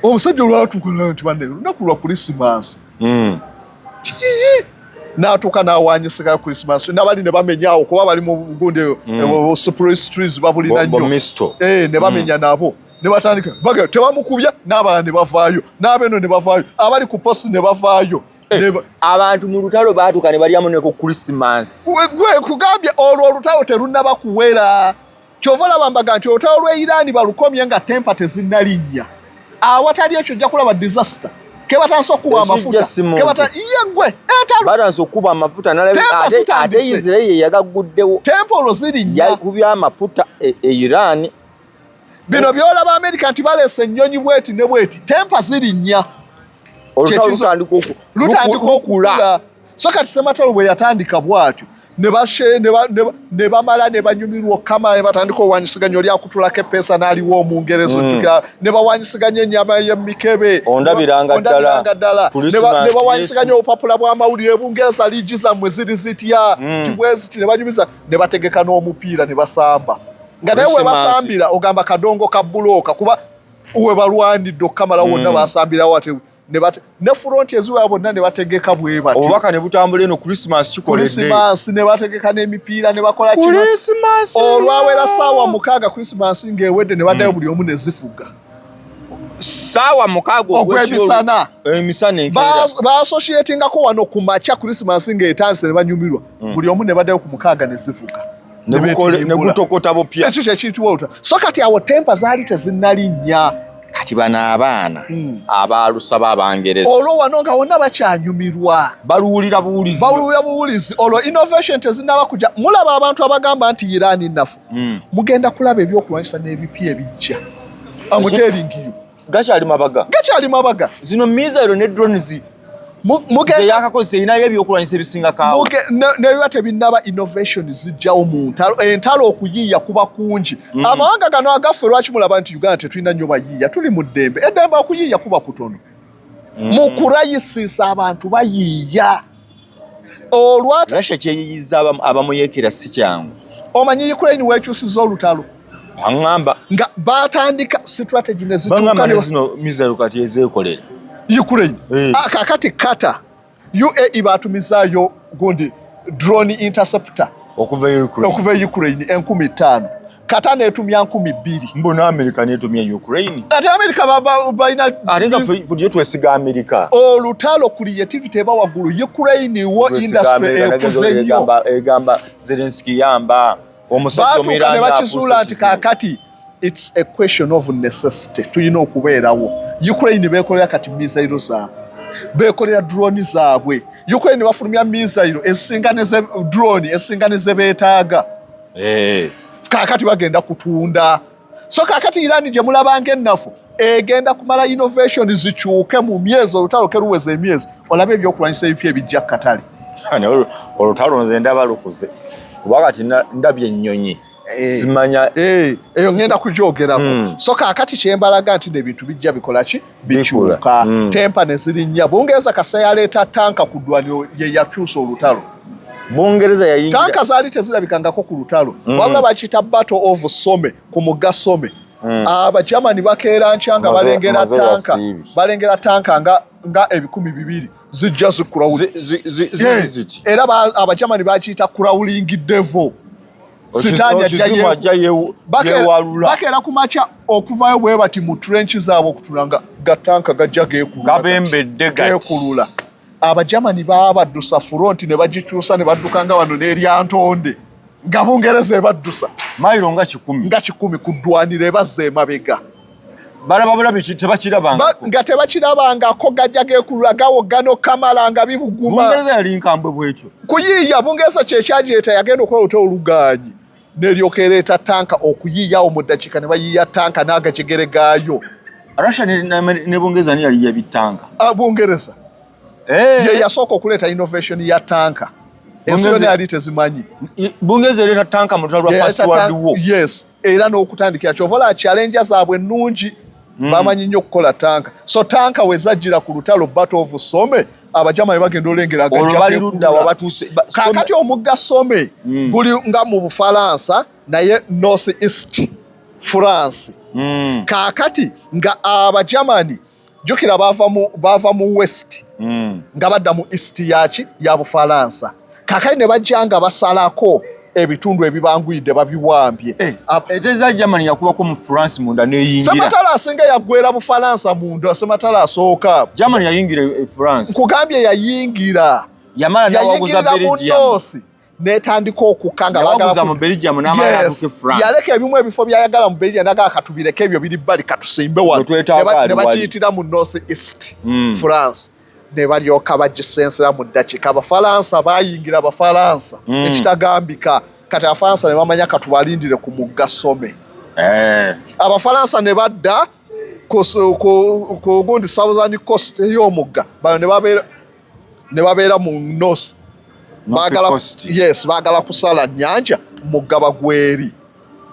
Omusajja olwatuuka nti banne lunaku lwa Krisimansi, n'atuuka n'awanyisika Krisimansi, nabali ne bamenyaawo kuba bali mu gundi eyo spruce trees babulina nnyo, ne bamenya nabo ne batandika baga tebamukubya, n'abalala ne bavaayo, n'abeno ne bavaayo, abali ku post ne bavaayo. Abantu mu lutalo baatuuka ne balyamu ne ku Krisimansi. Gwe kugambye olwo olutalo terunnaba kuwera. Kyova olaba mbaga nti olutalo lw'e Iran balukomye nga temper tezinnalinnya. Awatali ekyo ojja kulaba disaster. Kebatandise okukuba amafuta, ye gwe entalo. Batandise okukuba amafuta ate Israel ye yagaguddewo. Temper olwo zirinnya. Yakubye amafuta e Iran. Bino byolaba Amerika nti baleese ennyonyi bweti ne bweti, temper zirinnya. Olutalo lutandika okukula. So kati sematalo bwe yatandika bwatyo ne bamala ne banyumirwa okukamala, ne batandika owanyisiganya, oli akutulako epeesa n'aliwo Omungereza, ojjukira ne bawanyisiganya ennyama y'emikebe. Ondabiranga ddala. Ne bawanyisiganya obupapula bw'amawulire, Bungereza liigi zammwe ziri zitya, tibweziti, ne banyumiza ne bategeka n'omupiira ne basamba, nga naye we basambira ogamba kadongo ka bulooka, kuba we balwanidde okukamala wonna basambirawo ate ne front eziwera bonna ne bategeka bwe batyo. Obubaka ne butambula eno, Christmas kikoledde. Christmas ne bategeka n'emipiira ne bakola kino. Christmas. Olwawera 6:00 Christmas ng'ewedde, ne baddayo buli omu ne zifuga. 6:00. Ogw'emisana. Emisana enkeera. Baassociatingako wano ku makya Christmas ng'etandise ne banyumirwa buli omu, ne baddayo ku 6 ne zivuga. Ne gutokota bupya. Ekyo kyekiyitibwa oluta. So kati awo temper zaali tezinnalinnya. Kati bano abaana abalusaba Abangereza. Olwo wano nga wonna bakyanyumirwa. Baluwulira buwulizi. Baluwulira buwulizi. Olwo innovation tezinnaba kujja. Mulaba abantu abagamba nti Iran nnafu, mugenda kulaba ebyokulwanyisa n'ebipya ebijja amuteeringiyo. Gakyali mabaga. Gakyali mabaga. Zino missile ne drones yakakozesa erinayo ebyokulwanyisa ebisinga kaawo. Nebiba tebinnaba, innovation zijjawo mu ntalo. Entalo okuyiiya kuba kungi. Amawanga gano agaffe, lwaki mulaba nti Uganda tetulina nnyo bayiiya? Tuli mu ddembe. Eddembe okuyiiya kuba kutono. Mu kurayisisa abantu bayiiya olwata. Russia kyeyiyiza abamuyekera si kyangu. Omanyi Ukraine wekyusiza olutalo? Baŋŋamba. Nga batandika strategy ne Baŋŋamba ne zino missile kati ezeekolera. Ukraine. Kakati Qatar, UAE batumizaayo gundi drone interceptor okuva e Ukraine. Okuva e Ukraine 5000. Qatar netumya 2000. Mbona America netumya Ukraine. Ate America balina ate nga ffe twesiga America. Olutalo creativity eba waggulu. Ukraine wo industry ekuze nnyo. Egamba Zelensky yamba omusajja Omuyirani ne bakizuula nti kaakati it's a question of necessity, tulina okubeerawo. Ukraine beekolera kati missile zaabwe, beekolera drone zaabwe. Ukraine bafulumya missile ezisinga ne drone ezisinga ne ze beetaaga. Kaakati bagenda kutunda. So kaakati Iran gye mulabanga ennafu egenda kumala innovation zikyuke mu myezi, olutalo keruweza emyezi, olabe ebyokulwanyisa ebipya ebijja katale. Olutalo nze ndaba lukuze kuba kati ndabye ennyonyi. Simanya Eyo ngenda kugyogerako. So kaakati kyembalaga nti nebintu bijja bikola ki, bikyuka. Temper ne zirinnya. Bungereza kasa yaleeta tanka ku ddwaniro, ye yakyusa olutalo. Bungereza yayingira Tanka zaali tezirabikangako ku lutalo. Wabula bakiyita Battle of Somme, ku mugga Somme. Abajamani bakeera nkya nga balengera tanka, balengera tanka nga 2000 zijja zikura. Era Abajamani bakiyita crawling devil, sitaani ajja yewalula. Bakeera ku makya okuvayo bwe bati mu trench zaabwe okutula nga gatanka gajja geekulula, geekulula. Abajamani baabaddusa front ne bagikyusa ne badduka nga wano n'eryantonde nga Bungereza ebaddusa mayiro nga 100. Nga 100 ku ddwaniro, ebazza emabega. Balaba bulabi, tebakirabanga. Nga tebakirabangako, gajja geekulula, gawoggano kamala nga bibuguma. Bungereza yali nkambwe bwetyo. Kuyiiya Bungereza kyekyagireeta, yagenda okukola olutalo olugaanyi neryoka ereeta tanka okuyiiyawo mu ddakiika ne bayiiya tanka n'agajegere gaayo. Russia ne Bungereza ni yali yabitanka? Bungereza ye yasooka okuleeta innovation ya tanka, ensi yonna yali tezimanyi. Bungereza ereeta tanka mu lutalo lwa First World War? Yes, era n'okutandikira kyova olaba Challenger zaabwe ennungi. Bamanyi nnyo okukola tanka. So tanka we zajjira ku lutalo, Battle of Somme, Abajamani bagenda olengera. Kakati omugga Somme guli nga mu Bufalansa naye north east France. Kaakati nga Abajamani, jjukira bava mu west nga badda mu east yaki ya Bufalansa. Kakati ne bajja nga basalako ebitundu ebibanguyidde babiwambye. Eh, ete Germany yakubako mu France munda neyingira. Sematalo asinga yaggwera Bufalansa munda, sematalo asooka. Germany yayingira e France. Nkugambye yayingira. Yamala nawaguza Belgium. North netandika okukka nga bagala mu Belgium n'amala yes. France. Yaleka ebimu ebifo byayagala mu Belgium naga katubireke ebyo biri bbali, katusimbe wano, ne bagiyitira mu north east France ne balyoka bagisensera mu ddakiika. Abafalansa bayingira Abafalansa ekitagambika. Kati Abafalansa ne bamanya katubalindire ku mugga Somme. Abafalansa ne badda ku gundi southern coast ey'omugga, bano ne babeera mu north. Baagala, yes, baagala kusala nnyanja mugga bagweri.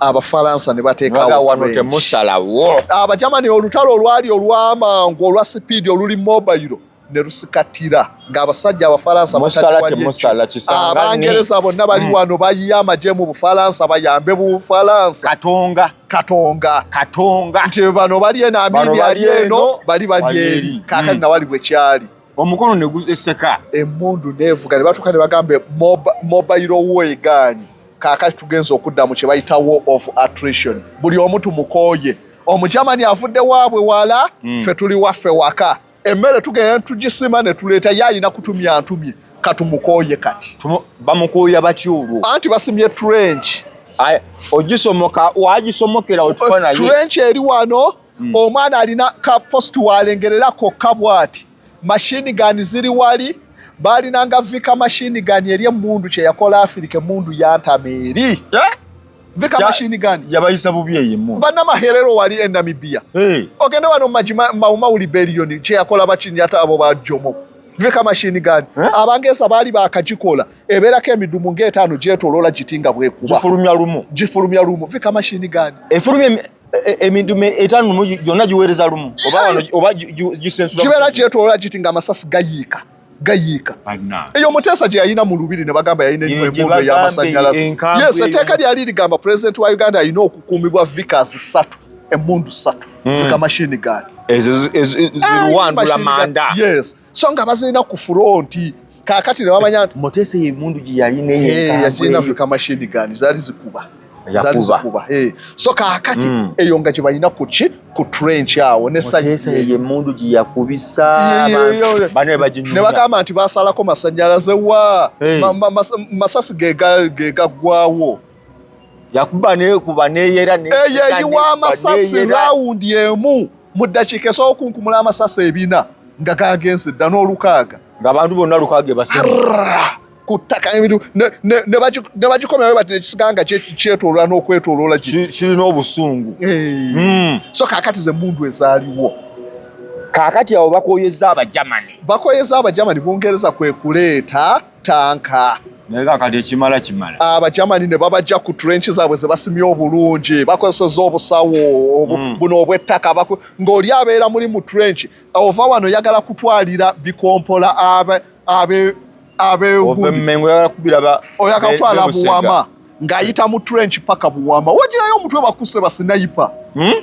Abafalansa ne bateekawo. Temusalawo. Abajamani olutalo olwali olw'amangu, olwa speed, oluli mobile ne lusikatira ng'abasajja Abafalansa. Abangereza bonna bali wano bayiye amagye mu Bufalansa bayambe Bufalansa. Katonga. Katonga. Katonga. Nti bano bali eno, Amini ali eno, bali bali eri. Kaakati nawali bwe kyali. Omukono ne guseka. Emmundu neevuga ne batuuka ne bagamba mobile war egaanyi, kaakati tugenza okudda mu kye bayita war of attrition. Buli omu tumukooye. Omujamani avudde waabwe wala, ffe tuli waffe waka, emmere tugenda tugisima ne tuleeta, ye alina kutumya ntumye, katumukooye kati. Bamukooya batya olwo? Anti basimye trench. Ogisomoka wagisomokera otufa naye. Trench eri wano. Omwana alina ka post walengerera kokka bw'ati, machine gun ziri wali, balinanga Vickers machine gun eri, emundu kyeyakola Afirika, emundu yantama eri. Eh? Vickers machine gun. Yabayisa bubi eyo emundu. Bannamaherero wali e Namibia. Hey. Ogende wano Mau rebellion kyeyakola bakinyata abo bajomo, Vickers machine gun. Eh? Abangereza baali bakagikola, ebeerako emidumu ng'etaano gyetoloola giti nga bwekuba. Gifulumya lumu. Gifulumya lumu, Vickers machine gun. Efulumya emidumu etaano lumu, gyonna giweereza lumu oba wano oba gisensula? Kibeera kyetoloola giti ng'amasasi gayiika gayiika. Eyo Muteesa gye yalina mu lubiri ne bagamba yalina Ye, gye emundu bagambe ey'amasannyalaze. enkambwe. Yes, etteeka lyali ligamba pulezidenti wa Uganda alina okukuumibwa Vickers ssatu, emundu ssatu, Vickers machine gun. Ezo ziruwandula manda. Yes, so nga bazirina ku front. Kaakati ne bamanya nti Muteesa eyo emundu gye yalina. Eh, Eyo yazirina Vickers machine gun, zaali zikuba. Zaali zikuba. So kaakati eyo nga gye balina ku ki, ku trench awo ne Muteesa ye emmundu gye yakubisa bano ne bagamba nti basalako masanyalaze wa masasi ge gaggwawo. Yakuba nekuba neyera eyeyiwa amasasi rawundi emu mu ddakiika esobola okunkumula amasasi ebina nga gagenze dda n'olukaaga ng'abantu bonna lukaaga ebasema ku ttaka ebintu ne bagikomyayo bati nekisiga nga kyetoloola n'okwetoloola kirina obusungu. So kaakati ze mmundu ezaaliwo. Kaakati awo bakoyeza Abajamani, bakoyeza Abajamani. Bungereza kwe kuleeta tanka. Naye kakati ekimala kimala. Abajamani ne babajja ku trench zaabwe ze basimye obulungi, bakozeseza obusawo buno obw'ettaka, ng'oli abeera muli mu trench, ova wano yagala kutwalira bikompola abe abe abe oyagala kutwala Buwama, ng'ayita mu trench paka Buwama, wagirayo omutwe bakuse basinayipa.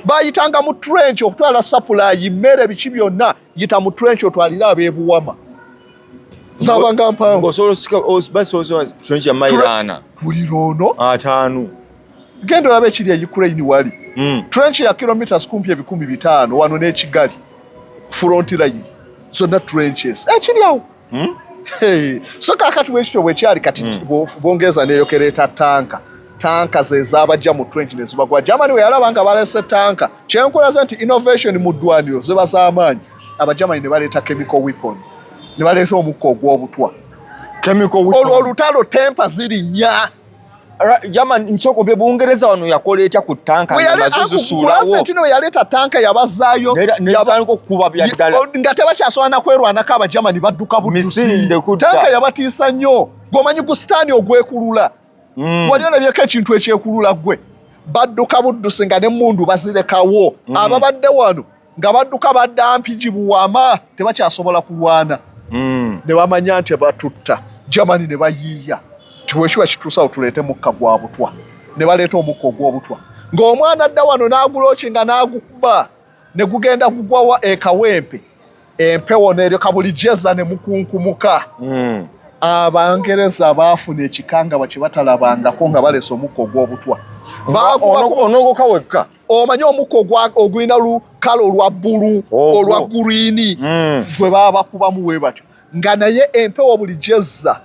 Bayitanga mu trench okutwala supply, mmere, biki byonna, yita mu trench otwalire ab'ebuwama. Sabanga mpanvu. Trench ya mailo 40. Wulira ono. 50. Genda olaba ekiri e Ukraine wali. Trench ya kilometers kumpi 500,000 wano n'ekigali front line zonna trenches ekiri awo. So kakati bwekityo bwekyali kati Bungereza neyokereeta tanka, tanka ze zabajja mu trench ne zibagwa. Germany we yalaba nga balese tanka, kyenkulaze nti innovation mu ddwaniro ziba z'amaanyi. Abajamani ne baleeta chemical weapon, ne baleeta omukka ogw'obutwa. Olwo olutalo temper zirinnya. German, nsoko bye Bungereza wano yakola etya ku tanka nazo zisuulawo? Nti no yaleeta tanka yabazaayo. Nezitandika okukuba bya ddala. Nga tebakyasobola nakwerwanako, Abajamani badduka buddusi. Tanka yabatiisa nnyo. Gwomanyi ku sitaani ogwekulula, wali olabyeko ekintu ekyekulula gwe? Badduka buddusi nga nemmundu bazirekawo. Ababadde wano nga badduka badda Mpigi, Buwama, tebakyasobola kulwana. Ne bamanya nti batutta Germany, ne bayiiya ti bwekiba kituusawo tuleete mukka gwa butwa, ne baleeta omukka ogw'obutwa ng'omwana adda wano n'aguloki nga n'agukuba ne gugenda gugwawa ekawempe, empewo neryoka buli jeza ne mukunkumuka. Abangereza baafuna ekikangabwa kye batalabangako nga baleese omukka ogw'obutwa. Onogoka wekka. Omanyi omukka ogulina lukala olwa bbulu, olwa green, gwe baba bakubamu we batyo nga naye empewo buli jezza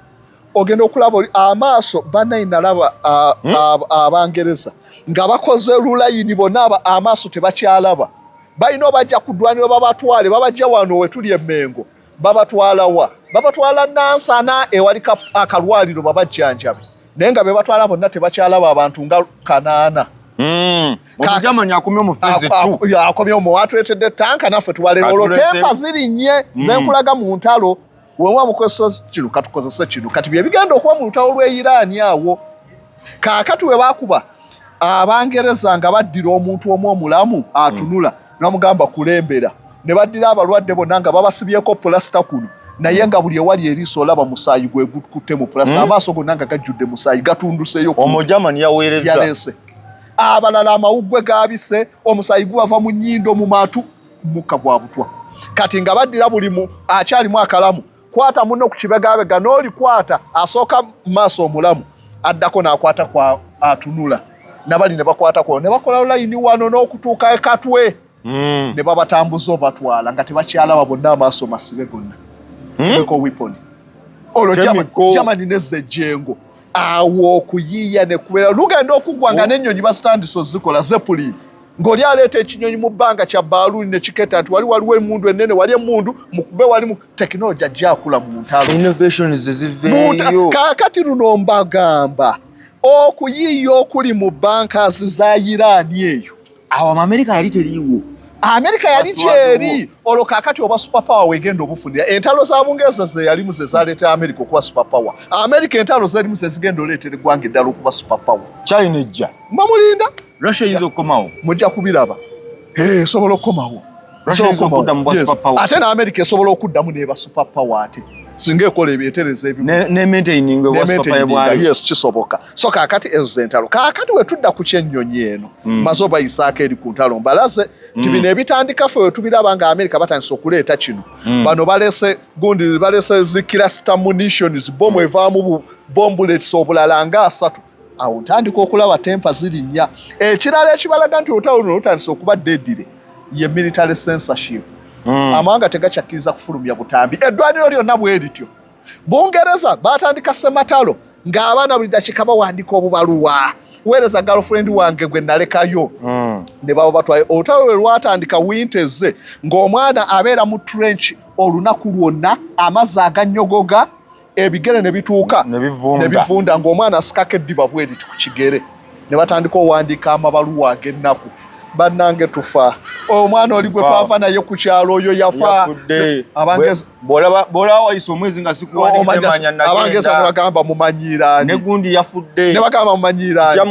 ogenda okulaba amaaso banayi. Nalaba Abangereza nga bakoze lulayini bonna, amaaso tebakyalaba, balina obajja ku ddwaniro babatwale, babajja wano wetuli emmengo, babatwala wa? Babatwala Nansana ewali akalwaliro babajjanjabe, naye nga bebatwala bonna tebakyalaba, abantu nga 800. Akomye omu atuletedde tanka naffe tubalere olwo temper zirinnye. Zenkulaga mu ntalo wewa mukozesa kino, katukozese kino. Kati byebigenda okuba mu lutalo lw'e Iraani awo. Kaakati we bakuba Abangereza nga baddira omuntu omu omulamu atunula, namugamba kulembera, ne baddira abalwadde bonna nga babasibyeko pulasita kuno, naye nga buli ewali eriiso olaba musaayi gwe gukutte mu pulasita, amaaso gonna nga gajjudde musaayi gatunduseeyo. Omujamani yaweereza. Yaleese abalala amawuggwe gabise, omusaayi gubava mu nnyindo, mu matu, mukka gwa butwa. Kati nga baddira buli mu akyalimu akalamu, kwata muno ku kibegabega n'olikwata, asooka maaso omulamu addako n'akwata kwa atunula, nabali ne bakwata kwa ne bakola layini wano n'okutuuka ekatwe, ne babatambuza obatwala nga tebakyalaba bonna, amaaso masibe gonna. Chemical weapon olwo. Germany nezza ejjengo awo okuyiiya ne kubeera lugenda okuggwa nga n'ennyonyi bazitandise ozikola Zeppelin, ng'oli aleeta ekinyonyi mu bbanga kya baaluuni ne kiketa nti wali waliwo emmundu ennene, wali emmundu mukube, wali mu tekinologi ajja akula mu ntalo. Innovations ziveeyo. Kaakati luno mbagamba okuyiiya okuli mu bunkers za Iraani eyo. Awo Amerika yali teriiwo. Amerika yali gyeri olwo. Kaakati oba superpower wegenda obufunira entalo za Bungereza ze yalimu ze zaleetera Amerika okuba superpower. Amerika entalo zerimu ze zigenda oleetera eggwanga eddala okuba superpower. China ejja. Mbamulinda. Russia eyinza okukomawo. Mujja kubiraba, esobola okukomawo. Ate ne Amerika esobola okuddamu neba superpower ate singa ekola ebyetereza. Ebimu. Kisoboka. So kaakati ezo zentalo. Kaakati wetudda ku kyennyonyi eno, maze obayisaako eri ku ntalo, mbalaze nti bino ebitandika ffe wetubiraba nga Amerika batandise okuleeta kino. Bano balese gundi, balese zi cluster munitions, bomu evaamu bomblets obulala nga asatu. Awo ntandika okulaba temper zirinnya. Ekirala ekibalaga nti olutalo luno lutandise okuba deadly ye military censorship. Amawanga tegakyakkiriza kufulumya butambi, eddwaniro lyonna bwe lityo. Bungereza batandika sematalo ng'abaana buli dakiika bawandiika obubaluwa, weereza girlfriend wange gwe nalekayo. Ne baba batwaye. Olutalo lwe lwatandika winteze ng'omwana abeera mu trench olunaku lwonna, amazzi aganyogoga, ebigere ne bituuka ne bivunda, ng'omwana asikako eddiba bweriti ku kigere. Ne batandika owandiika amabaluwa ag'ennaku, bannange tufa, omwana oli gwe twava naye ku kyalo oyo yafa. Bwolaba wayise omwezi nga sikuwandikabangeza ne bagamba mumanyiirani, ne gundi yafudde, ne bagamba mumanyiirani,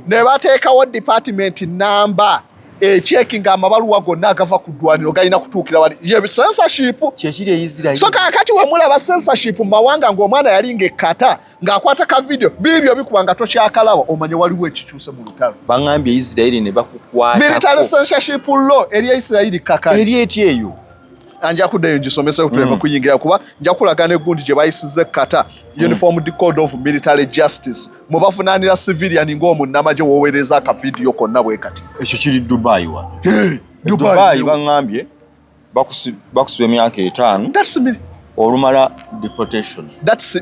ne bateekawo department namba echeckinga amabaluwa gonna agava ku ddwaniro galina kutuukira wali, ye censorship. Kyekiri e Israel. So kaakati wemulaba censorship mu mawanga, ng'omwana yali ng'ekkata ng'akwata ka video, biibyo bikuba nga tokyakalaba, omanye waliwo ekikyuse mu lutalo. Baŋambye Israel ne bakukwatako. Military censorship law eri Israel kakati eri eti eyo? Nja kuddayo ngisomese tuleme kuyingira, kuba nja kulaga n'eggundi gye bayisiza ekkata, Uniform Code of Military Justice, mwe bavunaanira civilian ng'omunnamagye wooweereza akavidiyo konna bwe kati. Ekyo kiri Dubai wano. Dubai baŋŋambye bakusiba emyaka 5, olumala deportation,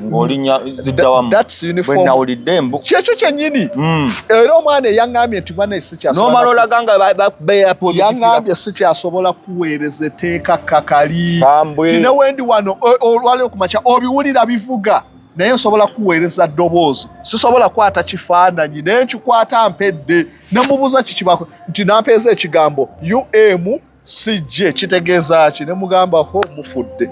ng'olinya ziddawamu. Bwenawulidde mbu Kyekyo kyennyini. Era omwana eyaŋŋambye nti bana nomala olaga nga yaŋŋambye sikyasobola kuweereza etteeka kakali tinewendi wano olwaliro kumakya obiwulira bivuga, naye nsobola kuweereza ddoboozi, sisobola kwata kifaananyi, naye nkikwata mpedde. Nemubuuza kikibako nti nampeeza ekigambo UMCJ kitegeeza ki? Nemugamba ho mufudde.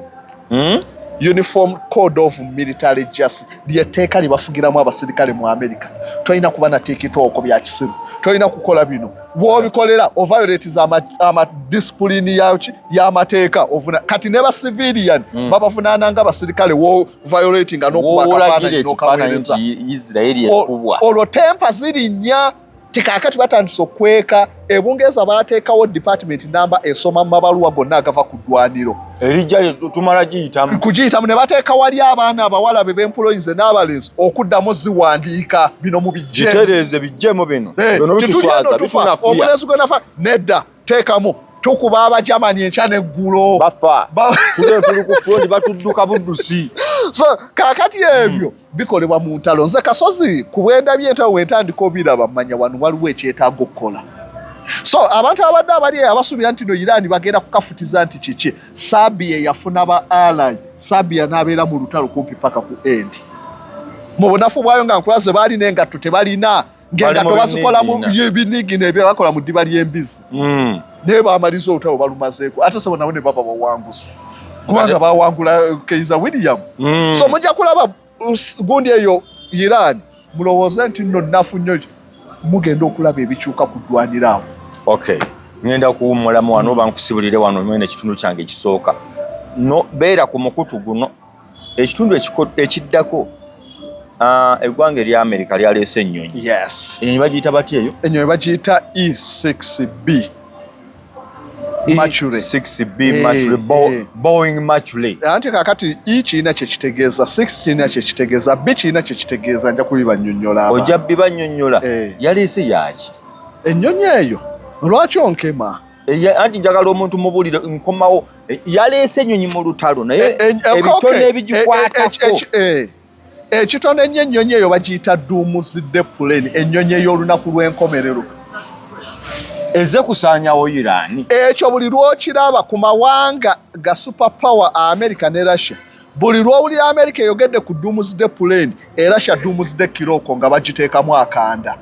Uniform Code of Military Justice lyetteeka lyebafugiramu abasirikale mu America. Tolina kuba na TikTok bya kisiru, tolina kukola bino, bw'obikolera oviolatiza amadisipulini y'amateeka ovuna. Kati ne ba civilian babavunaana nga basirikale wo violatinga n'okuba akafaananyi n'okaweereza. Olwo temper zirinnya tikaakati batandise okweka. Ebungereza bateekawo department namba esoma mu mabaluwa gonna agava ku ddwaniro. Erijja tumala giyitamu. Kugiyitamu, ne bateeka wali abaana abawala be bemployinze n'abalenzi okuddamu ziwandiika bino mu bijjetereeze bijjemu bino. Bino bituswaza, bitunafuya. Omulenzi gwe nafa nedda, teekamu tukuba Abajamani enkya n'eggulo. Bafa, tule tuli ku front, batudduka buddusi. So kaakati ebyo bikolebwa mu ntalo. Nze kasozi ku bwendabye entalo wentandika obiraba, mmanya wano waliwo ekyetaaga okukola. So abantu abadde abali eyo abasuubira nti no Iran bagenda kukafutiza nti kiki, Sabiya yafuna ba ally, Sabiya n'abeera mu lutalo kumpi paka ku end mu bunafu bwayo nga nkulaze baalina engatto tebalina ng'engatto bazikolamu binigina ebyo bakola mu ddiba ly'embizi. Naye bamaliza olutalo balumazeeko, ate sebo nabo ne baba bawanguzi kubanga bawangula Kaiser William. So mujja kulaba gundi eyo Iran, mulowooze nti nno nnafu nnyo, mugenda okulaba ebikyuka ku ddwaniro awo. Okay, ngenda kuwummulamu wano oba nkusibulire wano mwene ekitundu kyange ekisooka. No beera ku mukutu guno, ekitundu ekiddako, eggwanga erya Amerika lyaleese ennyonyi. Ennyonyi bagiyita batya eyo? Ennyonyi bagiyita E6B Mercury. 6B Mercury, Boeing Mercury. Anti kakati E kirina kyekitegeeza, 6 kirina kyekitegeeza, B kirina kyekitegeeza, nja kubibannyonnyola. Ojja bibannyonnyola. Yaleese yaki? Ennyonyi eyo lwaki onkema? Anti njagala omuntu mubulire nkomawo. Yaleese ennyonyi mu lutalo, naye ebitone ebigikwatako. Ekitono ennyo, ennyonyi eyo bagiyita Doomsday Plane, ennyonyi ey'olunaku lw'enkomerero. Eze kusaanyawo Iran. Ekyo buli lwokiraba ku mawanga ga super power America ne Russia, buli lwowulira America eyogedde ku Doomsday Plane, e Russia Doomsday Clock nga bagiteekamu akanda.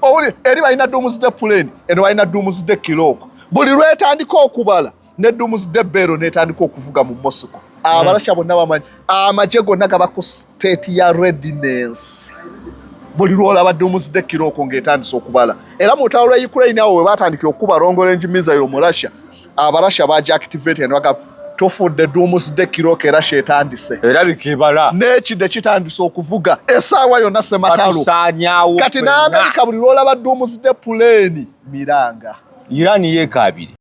Owuli eri balina Doomsday Plane, eno balina Doomsday Clock. Buli lwetandika okubala ne Doomsday Bell netandika okuvuga mu Moscow, Abarasha bonna bamanyi, amagye gonna gaba ku state ya readiness buli lwolaba Doomsday Clock ng'etandise okubala. Era mu lutalo lwa Ukraine awo we batandikira okukuba long range missile mu Russia, Abarasha baja activate ne bagamba tufudde, Doomsday Clock e Russia etandise. Erabika ebala. N'ekidde kitandise okuvuga essaawa yonna sematalo. Batusaanyaawo. Kati n'Amerika buli lwolaba Doomsday Plane miranga. Iran yeekaabire.